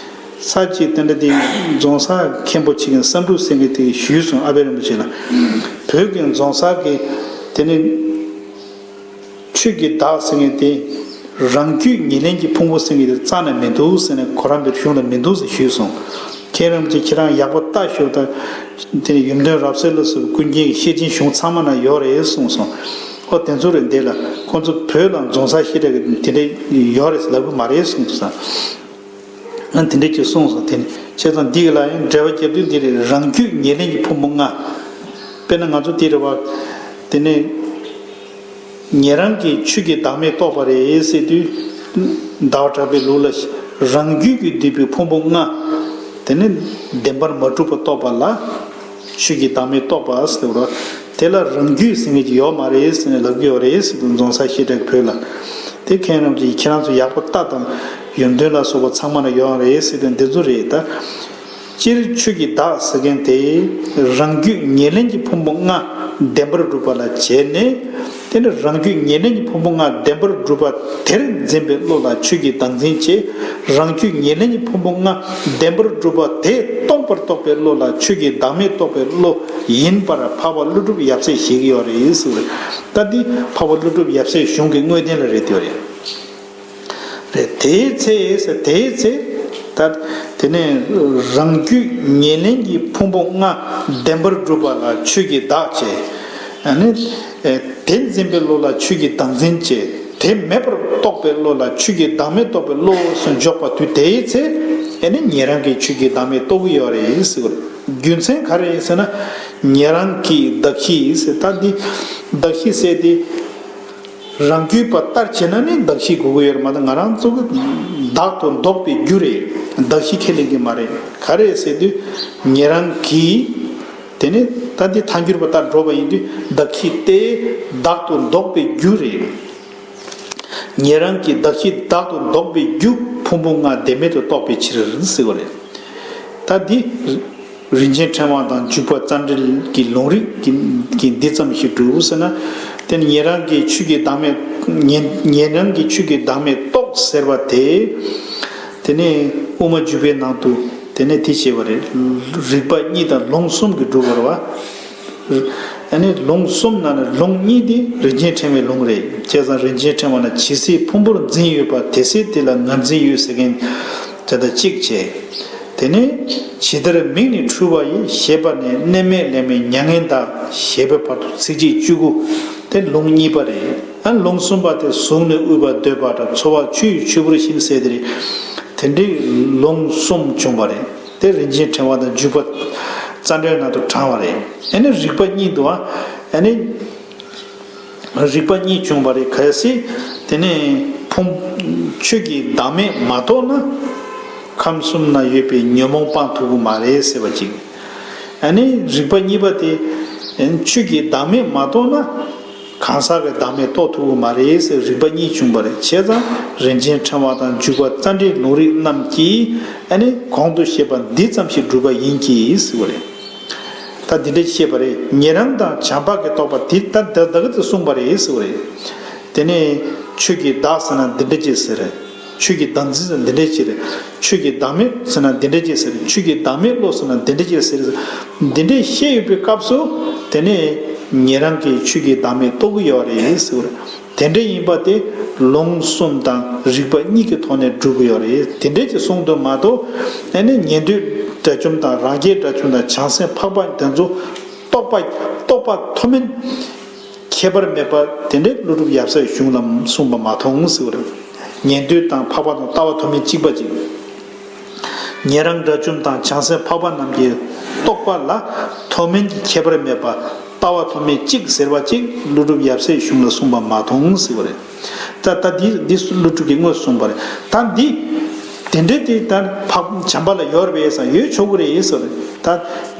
ས་གཅིག་དེ་འདྲ་དེ་རྫོང་སར་མཁན་པོ་གཅིག་གིས་བསམ་གྲུབ་ཟེར་མཁན་དེ་ཞུས་སོང་། ཨ་པད་རིན་པོ་ཆེ་ལ། བོད་ཀྱི་རྫོང་སར་གྱི་དེ་ནི་ཆོས་ཀྱི་བདག་ཟེར་མཁན་དེ་རང་རྒྱུད་ཉེར་ལེན་གྱི་ཕུང་པོ་ཟེར་མཁན་དེ་རྩ་ནས་མི་འདུག་ཟེར་ནས་ཁོ་རང་པའི་གཞུང་ལ་མི་འདུག་ཟེར་ཞུས་སོང་། མཁན་རིན་པོ་ཆེ་ཁྱེད་རང་ཡག་པོ་ལྟ་ཤོག་ད་དེ་ནི་ཡུམ་སྟོན་རབ་གསལ་ལ་སོགས་ཀུན་མཁྱེན་གྱི་ཤེར་ཕྱིན་གཞུང་ཚང་མ་ན་ཡོད་རེད་གསུངས་སོང་། ཨོ་དེ་ཚོ་རེད། འདི་ལ་ཁོང་ཚོ་བོད་ལ་རྫོང་སར་ཤེར་ཕྱིན་གྱི་དེ་འདྲ་ཡོད་རེད་ལབ་གི་མ་རེད་གསུངས་སོང་། ཨ་དེ་འདྲ་ཅིག་གསུངས་སོང་། དེ་ནི་བྱས་ཙང་འདི་ག་ལ་ཡང་འགྲེལ་པ་རྒྱབ་དུས་འདི་རེད། རང་རྒྱུད་ཉེར་ལེན་གྱི་ཕུང་པོ་ལྔ། དཔེར་ན་ང་ཚོ་འདི་རེད་བ། དེ་ནི་ཉན་རང་གིས་ཆོས་ཀྱི་བདག་མེད་རྟོགས་པ་རེད་ཟེར་དུས། ཟླ་བ་གྲགས་པའི་ལུགས་ལ་རང་རྒྱུད་ཀྱིས་བསྡུས་པའི་ཕུང་པོ་ལྔ། དེ་ནི་བདེན་པར་མ་གྲུབ་པ་རྟོགས་པ་ལ་ཆོས་ཀྱི་བདག་མེད་རྟོགས་པ་ཟེར་བ། དེ་ལ་རང་རྒྱུད་ཟེར་མཁན་ཅིག་ཡོད་མ་རེད་ཟེར་ནས་ལབ་ཀྱི་ཡོད་རེད་ཟེར་དུས། རྫོང་སར་ཤེར་ཕྱིན་གྱི་བོད་ལ། དེ་མཁན་རིན་པོ་ཆེ་ཁྱེད་རང་ཚོ་ཡག་པོ་ལྟ་དང་། ཡུམ་སྟོན་ལ་སོགས་པ་ཚང་མ་ན་ཡོད་རེད་ཟེར་དུས་འདི་ཚོ་རེད་ད། སྤྱིར་ཆོས་ཀྱི་བདག་ཟེར་མཁན་དེ་རང་རྒྱུད་ཉེར་ལེན་གྱི་ཕུང་པོ་ལྔ་བདེན་པར་གྲུབ་པ་ལ་བྱས་ནས། དེ་ནི་རང་རྒྱུད་ཉེར་ལེན་གྱི་ཕུང་པོ་ལྔ་བདེན་པར་གྲུབ་པ་དེར་འཛིན་པའི་བློ་ལ་ཆོས་ཀྱི་བདག་འཛིན་བྱེད། རང་རྒྱུད་ཉེར་ལེན་གྱི་ཕུང་པོ་ལྔ་བདེན་པར་གྲུབ་པ་དེ་སྟོང་པར་རྟོགས་པའི་བློ་ལ་ཆོས་ཀྱི་བདག་མེད་རྟོགས་པའི་བློ་ཡིན་པར་འཕགས་པ་ཀླུ་སྒྲུབ་ཡབ་སྲས་བཞེད་ཀྱི་ཡོད་རེད་ཟེར་བ་རེད། ད་འདི་འཕགས་པ་ཀླུ་སྒྲུབ་ཡབ་སྲས་གཞུང་གི་དངོས་བསྟན་ལ་རེད་དེ་རེད། རེད། དེའི་ཚེ་ཟེར། དེའི་ཚེ། ད་དེ་ནས་རང་རྒྱུད་ཉེར་ལེན་གྱི་ཕུང་པོ་ལྔ་བདེན་པར་གྲུབ་པ་ལ་ཆོས་ཀྱི་བདག་བྱས། ཨ་ནི་དེ་འཛིན་པའི་བློ་ལ་ཆོས་ཀྱི་བདག་འཛིན་བྱས། དེ་མེད་པར་རྟོགས་པའི་བློ་ལ་ཆོས་ཀྱི་བདག་མེད་རྟོགས་པའི་བློ་ཟེར་འཇོག་པ་དུས་དེའི་ཚེ། ཨ་ནི་ཉན་རང་གིས་ཆོས་ཀྱི་བདག་མེད་རྟོགས་ཀྱི་ཡོད་རེད་ཟེར་བ་རེད། རྒྱུ་མཚན་ག་རེ་ཟེར་ན། ཉན་རང་གིས་གདགས་གཤིས་ཟེར། ད་འདི་གདགས་གཤིས་ཟེར་དེ། རང་རྒྱུད་པ་ལྟར་བྱས་ན་ནི་གདགས་གཤིས་དགོས་ཀྱི་ཡོད་རེད་མ་གཏོགས། ང་རང་ཚོ་གི་བདག་ཏུ་འདོགས་པའི་རྒྱུ་རེད། གདགས་གཤིས་ཁས་ལེན་གྱི་མ་རེད། ག་རེ་ཟེར་དུས། ཉན་རང་གིས། དེ་ནི་ད་འདི་ཐལ་འགྱུར་བ་ལྟར་འགྲོ་བ་ཡིན་དུས། གདགས་གཤིས་ཏེ་བདག་ཏུ་འདོགས་པའི་རྒྱུ་རེད། ཉན་རང་གིས་གདགས་གཤིས་བདག་ཏུ་འདོགས་པའི་རྒྱུ་ཕུང་པོ་ལྔ་བདེན་མེད་དུ་རྟོགས་པའི་ཕྱིར་ཟེར་བ་རེད། ད་འདི། རིན་ཆེན་ཕྲེང་བ་དང་འཇུག་པ་རྩ་འགྲེལ་གྱི་ལུང་རིགས་ཀྱི་ཀྱི་འདི་ཙམ་ཞིག་སྒྲུབ་ཟེར་ན། དེ་ནི་ཉན་རང་གིས་ཆོས་ཀྱི་བདག་མེད། ཉན་ཉན་རང་གིས་ཆོས་ཀྱི་བདག་མེད་རྟོགས་ཟེར་བ་དེ། དེ་ནི་དབུ་མ་འཇུག་པའི་ནང་དུ་དེ་ནི་དེ་བྱས་པ་རེད། རིགས་པ་གཉིས་དང་ལུང་གསུམ་གྱིས་སྒྲུབ་པ་རེད་བ། ཨ་ནི་ལུང་གསུམ་ནང་ནས་ལུང་གཉིས་དེ་རིན་ཆེན་ཕྲེང་བའི་ལུང་རེད། བྱས་ཙང་རིན་ཆེན་ཕྲེང་བ་ན་ཇི་སྲིད་ཕུང་པོར་འཛིན་ཡོད་པ་དེ་སྲིད་དེ་ལ་ངར་འཛིན་ཡོད་ཟེར་མཁན་དེ་དང་གཅིག་བྱས། དེ་ནས་ཇི་ལྟར་མིག་ནི་འཁྲུལ་པ་ཡི། ཞེས་པ་ནས་གནས་མལ་ལས་མིན་མྱ་ངན་འདའ། ཞེས་པའི་བར་དུ་ཚིགས་བཅད་བཅུ་དགུ་དེ་ལུང་གཉིས་པ་རེད། ཨ་ལུང་གསུམ་པ་དེ་གཟུགས་ནི་དབུལ་བར་འདོད་པ་འདྲ། འཚོ་བ་ཆུ་ཡི་ཆུ་བུར་བཞིན་ཟེར་དེ་རེད། དེ་འདྲའི་ལུང་གསུམ་བྱུང་བ་རེད། དེ་རིན་ཆེན་ཕྲེང་བ་དང་འཇུག་པ་རྩ་འགྲེལ་ནང་དུ་དྲངས་པ་རེད། ཨ་ནི་རིགས་པ་གཉིས་འདུག་ཨ་ནི། རིགས་པ་གཉིས་བྱུང་བ་རེད། གལ་སྲིད་དེ་ནས་ཕུང་ཆོས་ཀྱི་བདག་མེད་མ་རྟོགས་ན། ཁམས་གསུམ་ན་ཡོད་པའི་ཉོན་མོངས་སྤང་ཐུབ་ཀྱི་མ་རེད་ཟེར་བ་ཅིག་ཨ་ནི་རིགས་པ་གཉིས་པ་དེ། ཆོས་ཀྱི་བདག་མེད་མ་རྟོགས་ན། གང་ཟག་གི་བདག་མེད་རྟོགས་ཐུབ་ཀྱི་མ་རེད་ཟེར་རིགས་པ་གཉིས་བྱུང་བ་རེད། བྱས་ཙང་རིན་ཆེན་ཕྲེང་བ་དང་འཇུག་པ་རྩ་འགྲེལ་ལུང་རིགས་རྣམས་ཀྱིས་ཨ་ནི་གོང་དུ་བཤད་པ་འདི་ཙམ་ཞིག་སྒྲུབ་པ་ཡིན་གྱི་ཟེར་བ་རེད། ད་འདི་འདྲ་བཤད་པ་རེད། ཉན་རང་དང་བྱམས་པ་གི་རྟོག་པ་འདི་ད་ད་ད་ག་ཚོད་གསུངས་པ་རེད་ཟེར་བ་རེད། དེ་ནས་ཆོས་ཀྱི་བདག་ཟེར་ན་འདི་འདྲ་ཅིག་ཟེར། ཆོས་ཀྱི་བདག་འཛིན་ཟེར་ན་འདི་འདྲ་ཅིག་རེད། ཆོས་ཀྱི་བདག་མེད་ཟེར་ན་འདི་འདྲ་ཅིག་ཟེར། ཆོས་ཀྱི་བདག་མེད་བློ་ཟེར་ན་འདི་འདྲ་ཅིག་ཟེར། འདི་འདྲ་བཤད་ཡོད་པའི་སྐབས་སུ་དེ་ནས་ཉན་རང་གིས་ཆོས་ཀྱི་བདག་མེད་རྟོགས་ཀྱི་ཡོད་རེད་ཟེར། དེ་འདྲ་ཡིན་པ་དེ་ལུང་གསུམ་དང་རིགས་པ་གཉིས་ཀྱི་ཐོག་ནས་སྒྲུབ་ཀྱི་ཡོད་རེད། དེ་འདྲ་ཅིག་གསུངས་འདུག་མ་གཏོགས་ཨ་ནི་ཉན་ཐོས་དགྲ་བཅོམ་དང་རང་རྒྱལ་དགྲ་བཅོམ་དང་བྱང་སེམས་འཕགས་པ་དེ་ཚོ་རྟོགས་པ་རྟོགས་པ་མཐོ་དམན་ཁྱད་པར་མེད་པ་དེ་འདྲའི་ཀླུ་སྒྲུབ་ཡབ་སྲས་གཞུང་ལ་གསུངས་པ་མ་མཐོང་ཟེར་བ་རེད། ཉན་ཐོས་དང་འཕགས་པ་དང་ལྟ་བ་མཐོ་དམན་གཅིག་པ་གཅིག་ཉན་རང་དགྲ་བཅོམ་དང་བྱང་སེམས་འཕགས་པ་རྣམས་ཀྱི་རྟོགས་པ་ལ་མཐོ་དམན་གྱི་ཁྱད་པར་མེད་པ་ལྟ་བ་མཐོ་དམན་གཅིག་ཟེར་བ་གཅིག་ཀླུ་སྒྲུབ་ཡབ་སྲས་གཞུང་ལ་གསུངས་པ་མ་མཐོང་ཟེར་བ་རེད། ད་ད་འདི་འདི་ཀླུ་སྒྲུབ་ཀྱིས་དངོས་སུ་གསུངས་པ་རེད། ད་འདི་དེ་འདྲའི་དེ་ལྟར་འཕགས་བྱམས་པ་ལ་ཡོད་རེད་པས་ཟེར་ན་ཡོད་ཆོག་གི་རེད་ཟེར་རེད། ད་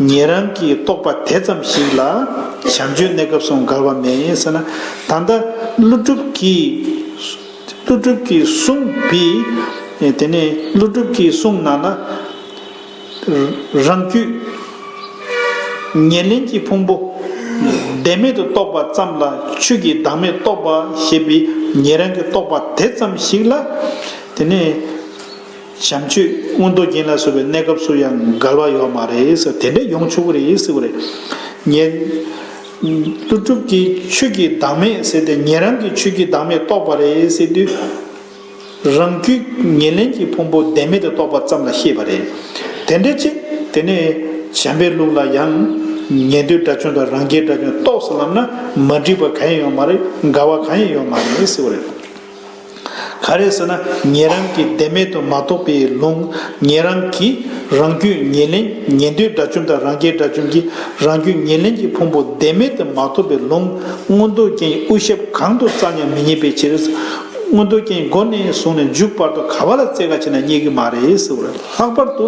ཉན་རང་གི་རྟོགས་པ་དེ་ཙམ་ཞིག་ལ་བྱམས་ཆོས་གནས་སྐབས་སུ་འགལ་བ་མེད་ཟེར་ན། ད་ལྟ་ཀླུ་སྒྲུབ་ཀྱིས་ཀླུ་སྒྲུབ་ཀྱིས་གསུངས་པའི་དེ་ནས་ཀླུ་སྒྲུབ་ཀྱིས་གསུངས་ན་ན་རང་རྒྱུད་ཉེར་ལེན་གྱི་ཕུང་པོ་བདེན་མེད་དུ་རྟོགས་པ་ཙམ་ལ་ཆོས་ཀྱི་བདག་མེད་རྟོགས་པ་ཞེས་པའི་ཉན་རང་གི་རྟོགས་པ་དེ་ཙམ་ཞིག་ལ་དེ་ནས། བྱམས་ཆོས་མངོན་རྟོགས་རྒྱན་ལ་སོགས་པའི་གནས་སྐབས་སུ་ཡང་འགལ་བ་ཡོད་མ་རེད་ཟེར། དེ་འདྲ་ཡོང་ཆོག་གི་རེད་ཟེར་བ་རེད། ཉན། ཀླུ་སྒྲུབ་ཀྱིས་ཆོས་ཀྱི་བདག་མེད་ཟེར་ཏེ་ཉན་རང་གིས་ཆོས་ཀྱི་བདག་མེད་རྟོགས་པ་རེད་ཟེར་དུས། རང་རྒྱུད་ཉེར་ལེན་གྱི་ཕུང་པོ་བདེན་མེད་དུ་རྟོགས་པ་ཙམ་ལ་བཤད་པ་རེད། དེ་འདྲ་ཅིག་དེ་ནས་བྱམས་པའི་ལུགས་ལ་ཡང་ཉན་ཐོས་དགྲ་བཅོམ་དང་རང་རྒྱལ་དགྲ་བཅོམ་རྟོགས་སུ་ལབ་ན་མ་འགྲིག་པ་གང་ཡང་ཡོད་མ་རེད། འགལ་བ་གང་ཡང་ཡོད་མ་རེད་ཟེར་བ་རེད། ག་རེ་ཟེར་ན་ཉན་རང་གིས་བདེན་མེད་དུ་མ་རྟོགས་པའི་ལུང་། ཉན་རང་གིས་རང་རྒྱུད་ཉེར་ལེན་ཉན་ཐོས་དགྲ་བཅོམ་དང་རང་རྒྱལ་དགྲ་བཅོམ་གྱིས་རང་རྒྱུད་ཉེར་ལེན་གྱི་ཕུང་པོ་བདེན་མེད་དུ་མ་རྟོགས་པའི་ལུང་མངོན་རྟོགས་རྒྱན་དབུ་ཞབས་གང་དུ་བཙལ་ཡང་མི་རྙེད་པའི་ཕྱིར། མངོན་རྟོགས་རྒྱན་མགོ་ནས་བཟུང་ནས་མཇུག་བར་དུ་ག་བ་ལ་བཙལ་ག་ཕྱིན་ན་རྙེད་ཀྱི་མ་རེད་ཟེར་བ་རེད། ལྷག་པར་དུ།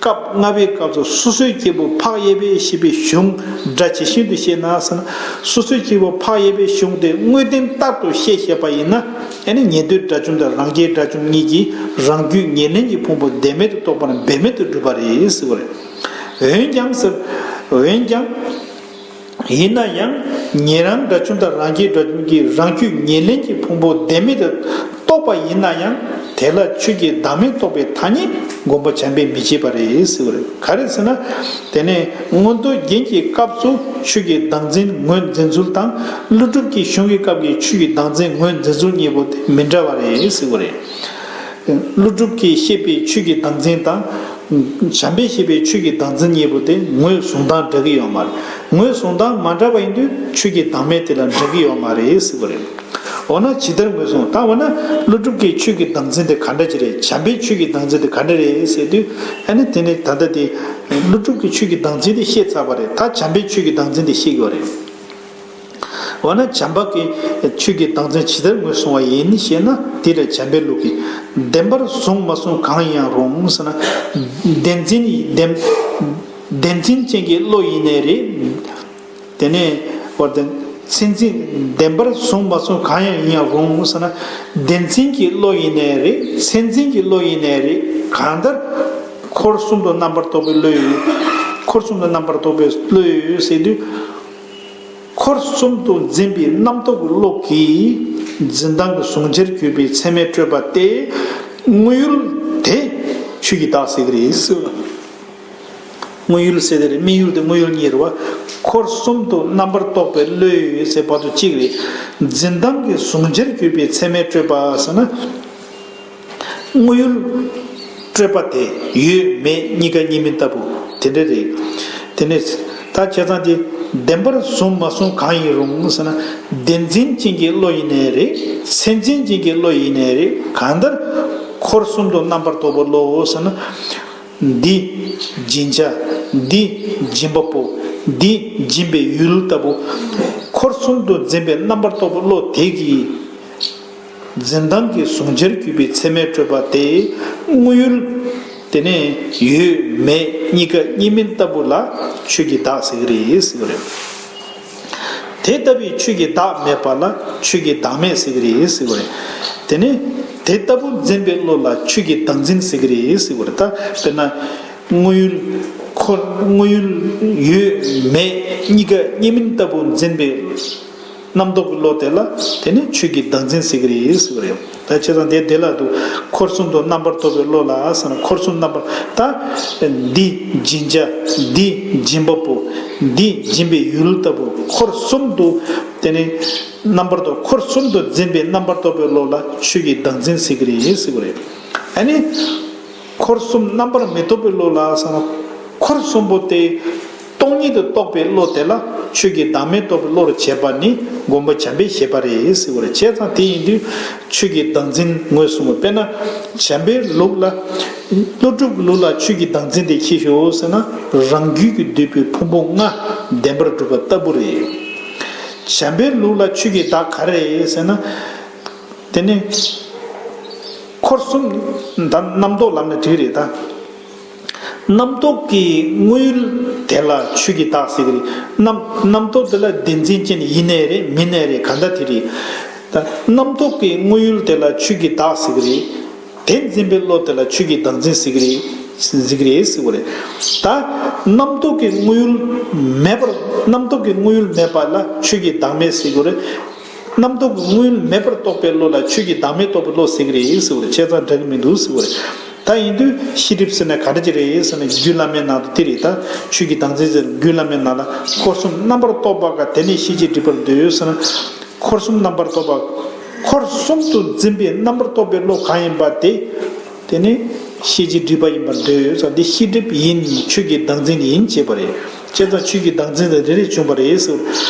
སྐབས་ལྔ་པའི་སྐབས་སུ་སོ་སོའི་སྐྱེས་བུ་འཕགས་ཡས་པས་ཞེས་པའི་གཞུང་སྒྲ་ཇི་བཞིན་དུ་བཤད་ན་ཟེར་ན། སོ་སོའི་སྐྱེས་བུ་འཕགས་ཡས་པའི་གཞུང་དེ་དངོས་བསྟན་ལྟར་དུ་བཤད་བཞག་པ་ཡིན་ན། ཨ་ནི་ཉན་ཐོས་དགྲ་བཅོམ་དང་རང་རྒྱལ་དགྲ་བཅོམ་གཉིས་ཀྱིས་རང་རྒྱུད་ཉེར་ལེན་གྱི་ཕུང་པོ་བདེན་མེད་དུ་རྟོགས་པ་ན་འབད་མེད་དུ་གྲུབ་པ་རེད་ཟེར་བ་རེད། འོན་ཀྱང་ཟེར། འོན་ཀྱང་། ཡིན་ན་ཡང་ཉན་རང་དགྲ་བཅོམ་དང་རང་རྒྱལ་དགྲ་བཅོམ་གྱིས་རང་རྒྱུད་ཉེར་ལེན་གྱི་ཕུང་པོ་བདེན་མེད་དུ་རྟོགས་པ་ཡིན་ན་ཡང་དེ་ལ་ཆོས་ཀྱི་བདག་མེད་རྟོགས་པའི་ཐ་སྙད་མགོན་པོ་བྱམས་པས་མི་བྱེད་པ་རེད་ཟེར་བ་རེད། ག་རེ་ཟེར་ན། དེ་ནས་མངོན་རྟོགས་རྒྱན་གྱི་སྐབས་སུ་ཆོས་ཀྱི་བདག་འཛིན་ངོས་འཛིན་ཚུལ་དང་ཀླུ་སྒྲུབ་ཀྱི་གཞུང་གི་སྐབས་ཀྱི་ཆོས་ཀྱི་བདག་འཛིན་ངོས་འཛིན་ཚུལ་གཉིས་པོ་དེ་མི་འདྲ་བ་རེད་ཟེར་བ་རེད། ཀླུ་སྒྲུབ་ཀྱིས་བཤད་པའི་ཆོས་ཀྱི་བདག་འཛིན་དང་། བྱམས་པས་བཤད་པའི་ཆོས་ཀྱི་བདག་འཛིན་གཉིས་པོ་དེ་ངོས་བཟུང་སྟངས་འདྲ་གི་ཡོད་མ་རེད། ངོས་བཟུང་སྟངས་མ་འདྲ་བ་ཡིན་དུས་ཆོས་ཀྱི་བདག་མེད་དེ་ལ་འདྲ་གི་ཡོད་མ་རེད་ཟེར་བ་རེད། འོ་ན་ཇི་ལྟར་ངོས་བཟུང་། ད་འོ་ན་ཀླུ་སྒྲུབ་ཀྱིས་ཆོས་ཀྱི་བདག་འཛིན་དེ་ག་འདྲ་ཅིག་རེད། བྱམས་པའི་ཆོས་ཀྱི་བདག་འཛིན་དེ་ག་འདྲ་རེད་ཟེར་དུས། ཨ་ནི་དེ་ནི་ད་ལྟ་དེ་ཀླུ་སྒྲུབ་ཀྱི་ཆོས་ཀྱི་བདག་འཛིན་དེ་བཤད་ཚར་བ་རེད། ད་བྱམས་པའི་ཆོས་ཀྱི་བདག་འཛིན་དེ་བཤད་ཀྱི་ཡོད་རེད། འོ་ན་བྱམས་པ་གི་ཆོས་ཀྱི་བདག་འཛིན་ཇི་ལྟར་ངོས་བཟུང་བ་ཡིན་ཞེ་ན། དེ་ལ་བྱམས་པའི་ལུགས་ཀྱི་བདེན་པར་བཟུང་མ་བཟུང་གང་ཡིན་ཡང་རུང་ཟེར་ན། བདེན་འཛིན་བདེན་བདེན་འཛིན་ཅན་གྱི་བློ་ཡིན་ནའི་རེད། དེ་ནས་བར་དེ་མཚན་འཛིན་བདེན་པར་བཟུང་མ་བཟུང་གང་ཡང་ཡིན་ཡང་རུང་ཟེར་ན། བདེན་འཛིན་གྱི་བློ་ཡིན་ནའི་རེད། མཚན་འཛིན་གྱི་བློ་ཡིན་ནའི་རེད། གང་ལྟར་འཁོར་གསུམ་དུ་རྣམ་པར་རྟོག་པའི་བློ་ཡོད། འཁོར་གསུམ་དུ་རྣམ་པར་རྟོག་པའི་བློ་ཡོད་ཟེར་དུས། འཁོར་གསུམ་དུ་འཛིན་པའི་རྣམ་རྟོག་གི་བློ་གིས་འཛིན་སྟངས་ཀྱི་གཟུང་བྱར་གྱུར་པའི་མཚན་མས་སྤྲོས་པ་སྟེ། དངོས་ཡུལ་དེ་ཆོས་ཀྱི་བདག་ཟེར་གྱི་རེད་ཟེར། དངོས་ཡུལ་ཟེར་དེ་རེད། དམིགས་ཡུལ་དེ་དངོས་ཡུལ་གཉིས་རེད་བ། འཁོར་གསུམ་དུ་རྣམ་པར་རྟོག་པའི་བློ་ཡོད་ཟེར་བར་དུ་གཅིག་རེད། འཛིན་སྟངས་ཀྱི་གཟུང་བྱར་གྱུར་པའི་མཚན་མས་སྤྲོས་པ་ཟེར་ན། དངོས་ཡུལ་སྤྲོས་པ་དེ་ཡོད་མེད་གཉིས་ཀ་གཉིས་མིན་ལྟ་བུ་དེ་འདྲ་རེད། དེ་ནས་ད་བྱས་ཙང་དེ་བདེན་པར་བཟུང་མ་བཟུང་གང་ཡིན་རུང་ཟེར་ན། བདེན་འཛིན་ཅན་གྱི་བློ་ཡིན་ནའི་རེད། མཚན་འཛིན་ཅན་གྱི་བློ་ཡིན་ནའི་རེད། གང་ལྟར་འཁོར་གསུམ་དུ་རྣམ་པར་རྟོག་པའི་བློའོ་ཟེར་ན། འདི་སྦྱིན་བྱ། འདི་སྦྱིན་པ་པོ། འདི་སྦྱིན་པའི་ཡུལ་ལྟ་བུ། འཁོར་གསུམ་དུ་འཛིན་པའི་རྣམ་པར་རྟོག་པའི་བློ་དེ་གིས། འཛིན་སྟངས་ཀྱི་གཟུང་བྱར་གྱུར་པའི་མཚན་མས་སྤྲོས་པ་དེ་དངོས་ཡུལ་དེ་ནས་ཡོད་མེད་གཉིས་ཀ་གཉིས་མིན་ལྟ་བུ་ལ་ཆོས་ཀྱི་བདག་ཟེར་གྱི་རེད་ཟེར་གྱི་རེད། དེ་ལྟ་བུའི་ཆོས་ཀྱི་བདག་མེད་པ་ལ་ཆོས་ཀྱི་བདག་མེད་ཟེར་གྱི་རེད་ཟེར་བ་རེད། དེ་ནས་དེ་ལྟ་བུ་འཛིན་པའི་བློ་ལ་ཆོས་ཀྱི་བདག་འཛིན་ཟེར་གྱི་རེད་ཟེར་བ་རེད། ད་དཔེར་ན། དངོས་ཡུལ། འཁོར། དངོས་ཡུལ་ཡོད་མེད་གཉིས་ཀ་གཉིས་མིན་ལྟ་བུ་འཛིན་པའི་རྣམ་རྟོག་གི་བློ་དེ་ལ་དེ་ནི་ཆོས་ཀྱི་བདག་འཛིན་ཟེར་གྱི་རེད་ཟེར་བ་རེད། ད་བྱས་ཙང་དེ་དེ་ལ་འདུག་འཁོར་གསུམ་དུ་རྣམ་པར་རྟོག་པའི་བློ་ལ་ཟེར་ན། འཁོར་གསུམ་རྣམ་པར། ད་འདི་སྦྱིན་བྱ། འདི་སྦྱིན་པ་པོ། འདི་སྦྱིན་པའི་ཡུལ་ལྟ་བུ། འཁོར་གསུམ་དུ་དེ་ནི་རྣམ་པར་རྟོག་འཁོར་གསུམ་དུ་འཛིན་པའི་རྣམ་པར་རྟོག་པའི་བློ་ལ་ཆོས་ཀྱི་བདག་འཛིན་ཟེར་གྱི་རེད་ཟེར་བ་རེད། ཨ་ནི། འཁོར་གསུམ་རྣམ་པར་མི་རྟོག་པའི་བློ་ལ་ཟེར་ན། འཁོར་གསུམ་པོ་དེ་སྟོང་ཉིད་དུ་རྟོགས་པའི་བློ་དེ་ལ་ཆོས་ཀྱི་བདག་མེད་རྟོགས་པའི་བློ་རུ་བྱེད་པ་ནི་སྒོམ་པ་བྱམས་པས་བཞེད་པ་རེད་ཟེར་བ་རེད། བྱས་ཙང་དེ་ཡིན་དུས་ཆོས་ཀྱི་བདག་འཛིན་ངོས་བཟུང་བ། དཔེར་ན། བྱམས་པའི་ལུགས་ལ། ཀླུ་སྒྲུབ་ཀྱི་ལུགས་ལ་ཆོས་ཀྱི་བདག་འཛིན་དེ་ཅི་ཞིག་ཟེར་ན། རང་རྒྱུད་ཀྱིས་བསྡུས་པའི་ཕུང་པོ་ལྔ་བདེན་པར་གྲུབ་པ་ལྟ་བུ་རེད། བྱམས་པའི་ལུགས་ལ་ཆོས་ཀྱི་བདག་ག་རེ་རེད་ཟེར་ན། དེ་ནི། འཁོར་གསུམ་ད་རྣམ་རྟོག་ལབ་ན་འགྲིག་རེད་ད། རྣམ་རྟོག་གི་དངོས་ཡུལ་དེ་ལ་ཆོས་ཀྱི་བདག་ཟེར་གྱི་རེད། རྣམ་རྣམ་རྟོག་དེ་ལ་བདེན་འཛིན་ཅན་ཡིན་ནའི་རེད་མིན་ནའི་རེད། གང་ལྟར་དེ་རེད། ད་རྣམ་རྟོག་གི་དངོས་ཡུལ་དེ་ལ་ཆོས་ཀྱི་བདག་ཟེར་གྱི་རེད། དེ་འཛིན་པའི་བློ་དེ་ལ་ཆོས་ཀྱི་བདག་འཛིན་ཟེར་གྱི་རེད། ཟེར་གྱི་རེད་ཟེར་བ་རེད། ད་རྣམ་རྟོག་གི་དངོས་ཡུལ་མེད་པར། རྣམ་རྟོག་གི་དངོས་ཡུལ་མེད་པ་ལ་ཆོས་ཀྱི་བདག་མེད་ཟེར་གྱི་རེད། རྣམ་རྟོག་གི་དངོས་ཡུལ་མེད་པར་རྟོགས་པའི་བློ་ལ་ཆོས་ཀྱི་བདག་མེད་རྟོགས་པའི་བློ་ཟེར་གྱི་རེད་ཟེར་བ་རེད། བྱས་ཙང་འདྲ་གི་མི་འདུག་ཟེར་བ་རེད། ད་ཡིན་དུས་ཤེས་སྒྲིབ་ཟེར་ན་ག་འདྲ་ཅིག་རེད་ཟེར་ན། རྒྱུད་བླ་མའི་ནང་དུ་དེ་རེད། ད་ཆོས་ཀྱི་བདག་འཛིན་ཟེར་རྒྱུད་བླ་མའི་ནང་ལ། འཁོར་གསུམ་རྣམ་པར་རྟོག་པ་ག་དེ་ནི་ཤེས་བྱའི་སྒྲིབ་པར་འདོད་ཟེར་ན། འཁོར་གསུམ་རྣམ་པར་རྟོག་པ། འཁོར་གསུམ་དུ་འཛིན་པའི་རྣམ་པར་རྟོག་པའི་བློ་གང་ཡིན་པ་དེ། དེ་ནི་ཤེས་བྱའི་སྒྲིབ་པ་ཡིན་པར་འདོད་ཟེར། འདི་ཤེས་སྒྲིབ་ཡིན། ཆོས་ཀྱི་བདག་འཛིན་ཡིན་བྱས་པ་རེད། བྱས་ཙང་ཆོས་ཀྱི་བདག་འཛིན་དེ་རེ་རེ་བྱུང་བ་རེད་ཟེར།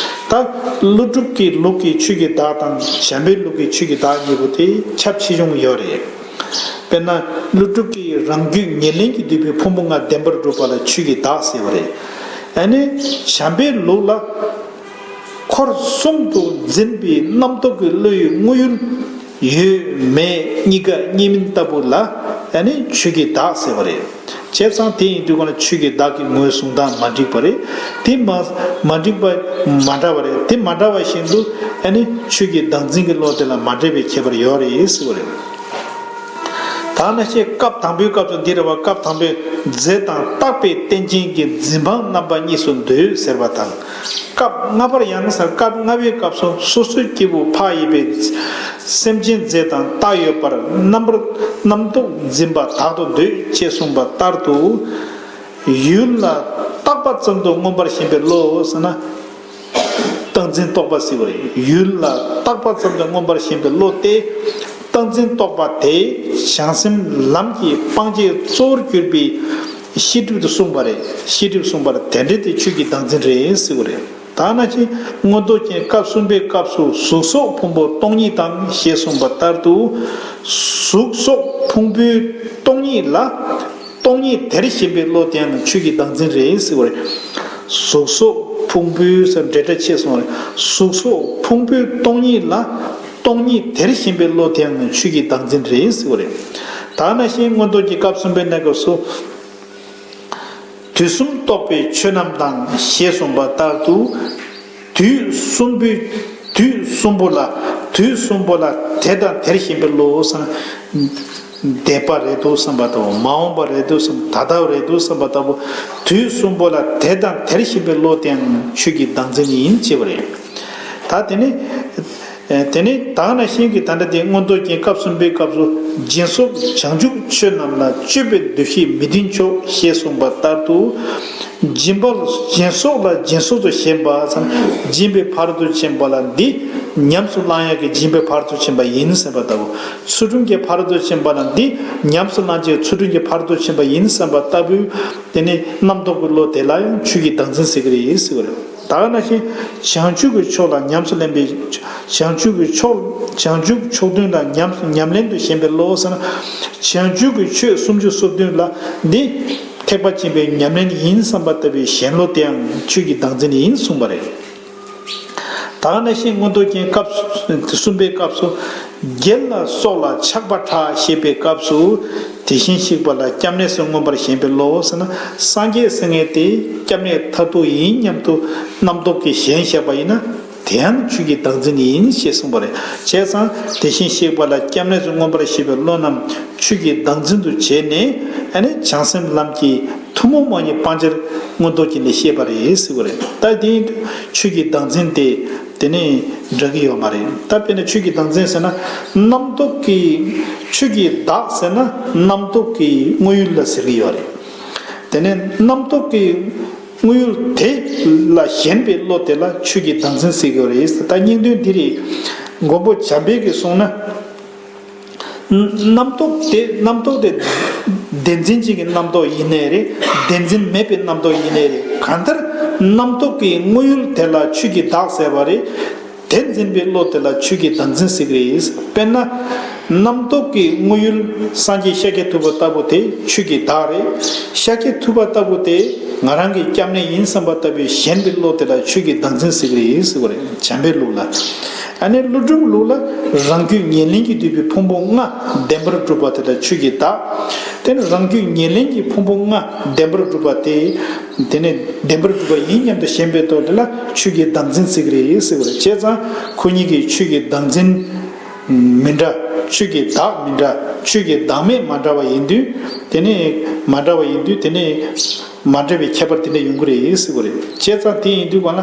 ད་ཀླུ་སྒྲུབ་ཀྱི་ལུགས་ཀྱི་ཆོས་ཀྱི་བདག་དང་བྱམས་པའི་ལུགས་ཀྱི་ཆོས་ཀྱི་བདག་གཉིས་པོ་དེ་ཁྱབ་ཆེ་ཆུང་ཡོད་རེད། དཔེར་ན། ཀླུ་སྒྲུབ་ཀྱི་རང་རྒྱུད་ཉེར་ལེན་གྱིས་བསྡུས་པའི་ཕུང་པོ་ལྔ་བདེན་པར་གྲུབ་པ་ལ་ཆོས་ཀྱི་བདག་ཟེར་བ་རེད། ཨ་ནི་བྱམས་པའི་ལུགས་ལ། འཁོར་གསུམ་དུ་འཛིན་པའི་རྣམ་རྟོག་གི་བློ་ཡི་དངོས་ཡུལ་ཡོད་མེད་གཉིས་ཀ་གཉིས་མིན་ལྟ་བུ་ལ་ཨ་ནི་ཆོས་ཀྱི་བདག་ཟེར་བ་རེད། བྱས་ཙང་དེ་ཡིན་དུས་ཀ་ལ་ཆོས་ཀྱི་བདག་གི་ངོས་བཟུང་སྟངས་མ་འགྲིག་པ་རེད། དེ་མ་མ་འགྲིག་པ་མ་འདྲ་བ་རེད། དེ་མ་འདྲ་བ་བཞིན་དུ་ཨ་ནི་ཆོས་ཀྱི་བདག་འཛིན་གྱི་བློ་དེ་ལ་མ་འདྲ་བའི་ཁྱད་པར་ཡོད་རེད་ཟེར་བ་རེད། ད་ནང་བཞིན་སྐབས་དང་པོའི་སྐབས་སུ་འདི་རེད་བ། སྐབས་དང་པོའི་རྫས་དང་རྟག་པའི་རྟེན་ཅན་གྱི་འཛིན་སྤངས་རྣམ་པ་གཉིས་སུ་འདོད་ཟེར་བ་དང་། སྐབས་ལྔ་པར་ཡང་ཟེར། སྐབས་ལྔ་པའི་སྐབས་སུ་སོ་སོའི་སྐྱེས་བུ་ཕ་ཡི་བའི་སེམས་ཅན་རྫས་དང་རྟག་ཡོད་པར་རྣམ་པར་རྣམ་རྟོག་འཛིན་པ་དག་ཏུ་འདོད་ཅེས་གསུངས་པ་ལྟར་དུ། ཡུལ་ལ་རྟག་པ་ཙམ་དུ་མངོན་པར་ཞེན་པའི་བློ་ཟེར་ན། རྟག་འཛིན་རྟོག་པ་ཟེར་བ་རེད། ཡུལ་ལ་རྟག་པ་ཙམ་དུ་མངོན་པར་ཞེན་པའི་བློ་སྟེ། རྟག་འཛིན་རྟོག་པ་དེ་བྱང་སེམས་ལམ་གྱི་སྤང་བྱའི་གཙོ་བོར་གྱུར་པའི་ཤེས་སྒྲིབ་ཏུ་གསུངས་པ་རེད། ཤེས་སྒྲིབ་གསུངས་པ་རེད། དེ་འདྲ་དེ་ཆོས་ཀྱི་བདག་འཛིན་རེད་ཟེར་བ་རེད། ད་ནང་བཞིན་མངོན་རྟོགས་རྒྱན་སྐབས་གསུམ་པའི་སྐབས་སུ་གཟུགས་སོགས་ཕུང་པོ་སྟོང་ཉིད་དང་ཞེས་གསུངས་པ་ལྟར་དུ། གཟུགས་སོགས་ཕུང་པོའི་སྟོང་ཉིད་ལ། སྟོང་ཉིད་དེར་ཞེན་པའི་བློ་དེའང་ཆོས་ཀྱི་བདག་འཛིན་རེད་ཟེར་བ་རེད། གཟུགས་སོགས་ཕུང་པོའི་ཟེར་འབྲེལ་སྒྲ་ཕྱེ་སོང་རེད། གཟུགས་སོགས་ཕུང་པོའི་སྟོང་ཉིད་ལ། སྟོང་ཉིད་དེར་ཞེན་པའི་བློ་དེའང་ཆོས་ཀྱི་བདག་འཛིན་རེད་ཟེར་བ་རེད། ད་ནང་བཞིན་མངོན་རྟོགས་ཀྱི་སྐབས་གསུམ་པའི་གནས་སྐབས་སུ། དུས་གསུམ་རྟོག་པའི་ཆོས་རྣམས་དང་ཞེས་གསུངས་པ་ལྟར་དུ། དུས་གསུམ་པོའི། དུས་གསུམ་པོ་ལ། དུས་གསུམ་པོ་ལ་དེ་དང་དེར་ཞེན་པའི་བློ་ཟེར་ན། འདས་པ་རེད་འདུག་བསམ་པ་ལྟ་བུ། མ་འོངས་པ་རེད་འདུག་བསམ། ད་ལྟ་བ་རེད་འདུག་བསམ་པ་ལྟ་བུ། དུས་གསུམ་པོ་ལ་དེ་དང་དེར་ཞེན་པའི་བློ་དེའང་ཆོས་ཀྱི་བདག་འཛིན་ཡིན་ཅེས་པ་རེད། ད་དེ་ནི། དེ་ནི་ད་ག་ནང་བཞིན་གྱི་ད་ལྟ་དེ་མངོན་རྟོགས་རྒྱན་སྐབས་གསུམ་པའི་སྐབས་སུ་སྦྱིན་སོགས་བྱང་ཆུབ་ཆོས་རྣམས་ལ་སྤྱོད་པའི་འདུ་ཤེས་མི་མཐུན་ཕྱོགས་ཞེས་གསུངས་པ་ལྟར་དུ། སྦྱིན་པ་སྦྱིན་སོགས་ལ་སྦྱིན་སོགས་སུ་ཞེན་པ་ཟེར་ན། སྦྱིན་པའི་ཕ་རོལ་ཏུ་ཕྱིན་པ་ལ་འདི་ཉམས་སུ་བླང་ཡག་གི་སྦྱིན་པའི་ཕ་རོལ་ཏུ་ཕྱིན་པ་ཡིན་བསམ་པ་ལྟ་བུ། ཚུལ་ཁྲིམས་ཀྱི་ཕ་རོལ་ཏུ་ཕྱིན་པ་ལ་འདི་ཉམས་སུ་བླང་བྱའི་ཚུལ་ཁྲིམས་ཀྱི་ཕ་རོལ་ཏུ་ཕྱིན་པ་ཡིན་བསམ་པ་ལྟ་བུའི། དེ་ནི་རྣམ་རྟོག་གི་བློ་དེ་ལ་ཡང་ཆོས་ཀྱི་བདག་འཛིན་ཟེར་གྱི་རེད་ཟེར་བ་རེད། ད་ག་ནང་བཞིན་བྱང་ཆུབ་ཀྱི་ཕྱོགས་ལ་ཉམས་སུ་ལེན་པའི། བྱང་ཆུབ་ཀྱི་ཕྱོགས། བྱང་ཆུབ་ཕྱོགས་མཐུན་ལ་ཉམས་ཉམས་ལེན་དུ་ཞེན་པའི་བློ་ཟེར་ན། བྱང་ཆུབ་ཀྱི་ཆོས་སུམ་ཅུ་སོ་བདུན་ལ་འདི་ཐེག་པ་ཆེན་པོའི་ཉམས་ལེན་ཡིན་བསམ་པ་ལྟ་བུའི་ཞེན་བློ་དེའང་ཆོས་ཀྱི་བདག་འཛིན་ཡིན་གསུངས་པ་རེད། ད་ག་ནང་བཞིན་མངོན་རྟོགས་རྒྱན་སྐབས་གསུམ་པའི་སྐབས་སུ། དགེ་ལ་སོགས་ལ་ཆགས་པ་ཕྲ་ཞེས་པའི་སྐབས་སུ། དེ་བཞིན་གཤེགས་པ་ལ་སྐྱབས་གནས་སུ་མངོན་པར་ཞེན་པའི་བློ་ཟེར་ན། སངས་རྒྱས་ཟེར་མཁན་དེ་སྐྱབས་གནས་མཐར་ཐུག་ཡིན་སྙམ་དུ་རྣམ་རྟོག་གིས་ཞེན་བཞག་པ་ཡིན་ན། དེ་ཡང་ཆོས་ཀྱི་བདག་འཛིན་ཡིན་ཞེས་གསུངས་པ་རེད། བྱས་ཙང་དེ་བཞིན་གཤེགས་པ་ལ་སྐྱབས་གནས་སུ་མངོན་པར་ཤེས་པའི་བློ་རྣམས་ཆོས་ཀྱི་བདག་འཛིན་དུ་བྱས་ནས། ཨ་ནི་བྱང་སེམས་ལམ་གྱི་ཐུན་མོང་མ་ཡིན་པའི་སྤང་བྱར་མངོན་རྟོགས་ཀྱིས་ནི་ཤེས་པ་རེད་ཟེར་བ་རེད། ད་དེ་ཡིན་དུས་ཆོས་ཀྱི་བདག་འཛིན་དེ་དེ་ནི་འདྲ་གི་ཡོད་མ་རེད། ད་དཔེར་ན་ཆོས་ཀྱི་བདག་འཛིན་ཟེར་ན། རྣམ་རྟོག་གི། ཆོས་ཀྱི་བདག་ཟེར་ན་རྣམ་རྟོག་གི་དངོས་ཡུལ་ལ་ཟེར་གི་ཡོད་རེད། དེ་ནས་རྣམ་རྟོག་གི་དངོས་ཡུལ་དེ་ལ་ཞེན་པའི་བློ་དེ་ལ་ཆོས་ཀྱི་བདག་འཛིན་ཟེར་གྱི་ཡོད་རེད། ད་སྙིང་དོན་འདི་རེད། མགོན་པོ་བྱམས་པས་ཀྱིས་གསུངས་ན། རྣམ་རྟོག་དེ་རྣམ་རྟོག་དེ་བདེན་འཛིན་ཅན་གྱི་རྣམ་རྟོག་ཡིན་ནའི་རེད། བདེན་འཛིན་མེད་པའི་རྣམ་རྟོག་ཡིན་ནའི་རེད། གང་ལྟར་རྣམ་རྟོག་གི་དངོས་ཡུལ་དེ་ལ་ཆོས་ཀྱི་བདག་ཟེར་བ་རེད། དེ་འཛིན་པའི་བློ་དེ་ལ་ཆོས་ཀྱི་བདག་འཛིན་ཟེར་གྱི་རེད། དཔེར་ན། རྣམ་རྟོག་གི་དངོས་ཡུལ་སངས་རྒྱས་ཤཱཀྱ་ཐུབ་པ་ལྟ་བུ་དེ་ཆོས་ཀྱི་བདག་རེད། ཤཱཀྱ་ཐུབ་པ་ལྟ་བུ་དེ་ང་རང་གི་སྐྱབས་གནས་ཡིན་བསམ་པ་ལྟ་བུའི་ཞེན་པའི་བློ་དེ་ལ་ཆོས་ཀྱི་བདག་འཛིན་ཟེར་གྱི་རེད་ཟེར་བ་རེད། བྱམས་པའི་ལུགས་ལ། ཨ་ནི་ཀླུ་སྒྲུབ་ལུགས་ལ་རང་རྒྱུད་ཉེར་ལེན་གྱིས་བསྡུས་པའི་ཕུང་པོ་ལྔ་བདེན་པར་གྲུབ་པ་དེ་ལ་ཆོས་ཀྱི་བདག་དེ་ནི་རང་རྒྱུད་ཉེར་ལེན་གྱི་ཕུང་པོ་ལྔ་བདེན་པར་གྲུབ་པ་དེ། དེ་ནས་བདེན་པར་གྲུབ་པ་ཡིན་སྙམ་དུ་ཞེན་པའི་ཐོག་དེ་ལ་ཆོས་ཀྱི་བདག་འཛིན་ཟེར་གྱི་རེད་ཟེར་བ་རེད། བྱས་ཙང་ཁོ་གཉིས་ཀྱི་ཆོས་ཀྱི་བདག་འཛིན་མི་འདྲ། ཆོས་ཀྱི་བདག་མི་འདྲ། ཆོས་ཀྱི་བདག་མེད་མ་འདྲ་བ་ཡིན་དུས། དེ་ནས་མ་འདྲ་བ་ཡིན་དུས་དེ་ནས་མ་འདྲ་བའི་ཁྱད་པར་དེ་འདྲ་ཡོང་གི་རེད་ཟེར་བ་རེད། བྱས་ཙང་དེ་ཡིན་དུས་གང་ལ།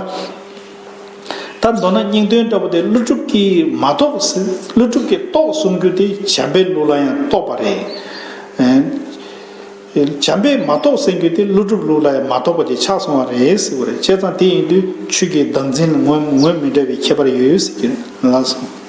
ད་མདོར་ན་སྙིང་དོན་འདྲ་པོ་དེ་ཀླུ་སྒྲུབ་ཀྱིས་མ་རྟོགས་ཟེར། ཀླུ་སྒྲུབ་ཀྱིས་རྟོགས་གསུང་རྒྱུ་དེ་བྱམས་པའི་ལུགས་ལ་ཡང་རྟོགས་པ་རེད། བྱམས་པས་མ་རྟོགས་ཟེར་རྒྱུ་དེ་ཀླུ་སྒྲུབ་ལུགས་ལ་ཡང་མ་རྟོགས་པ་ཅིག་ཆགས་སོང་བ་རེད་ཟེར་བ་རེད། བྱས་ཙང་དེ་ཡིན་དུས་ཆོས་ཀྱི་བདག་འཛིན་ལ་ངོས་ངོས་མི་འདྲ་བའི་ཁྱད་པར་ཡོད་ཟེར་རྒྱུ་རེད། ལགས་སོ།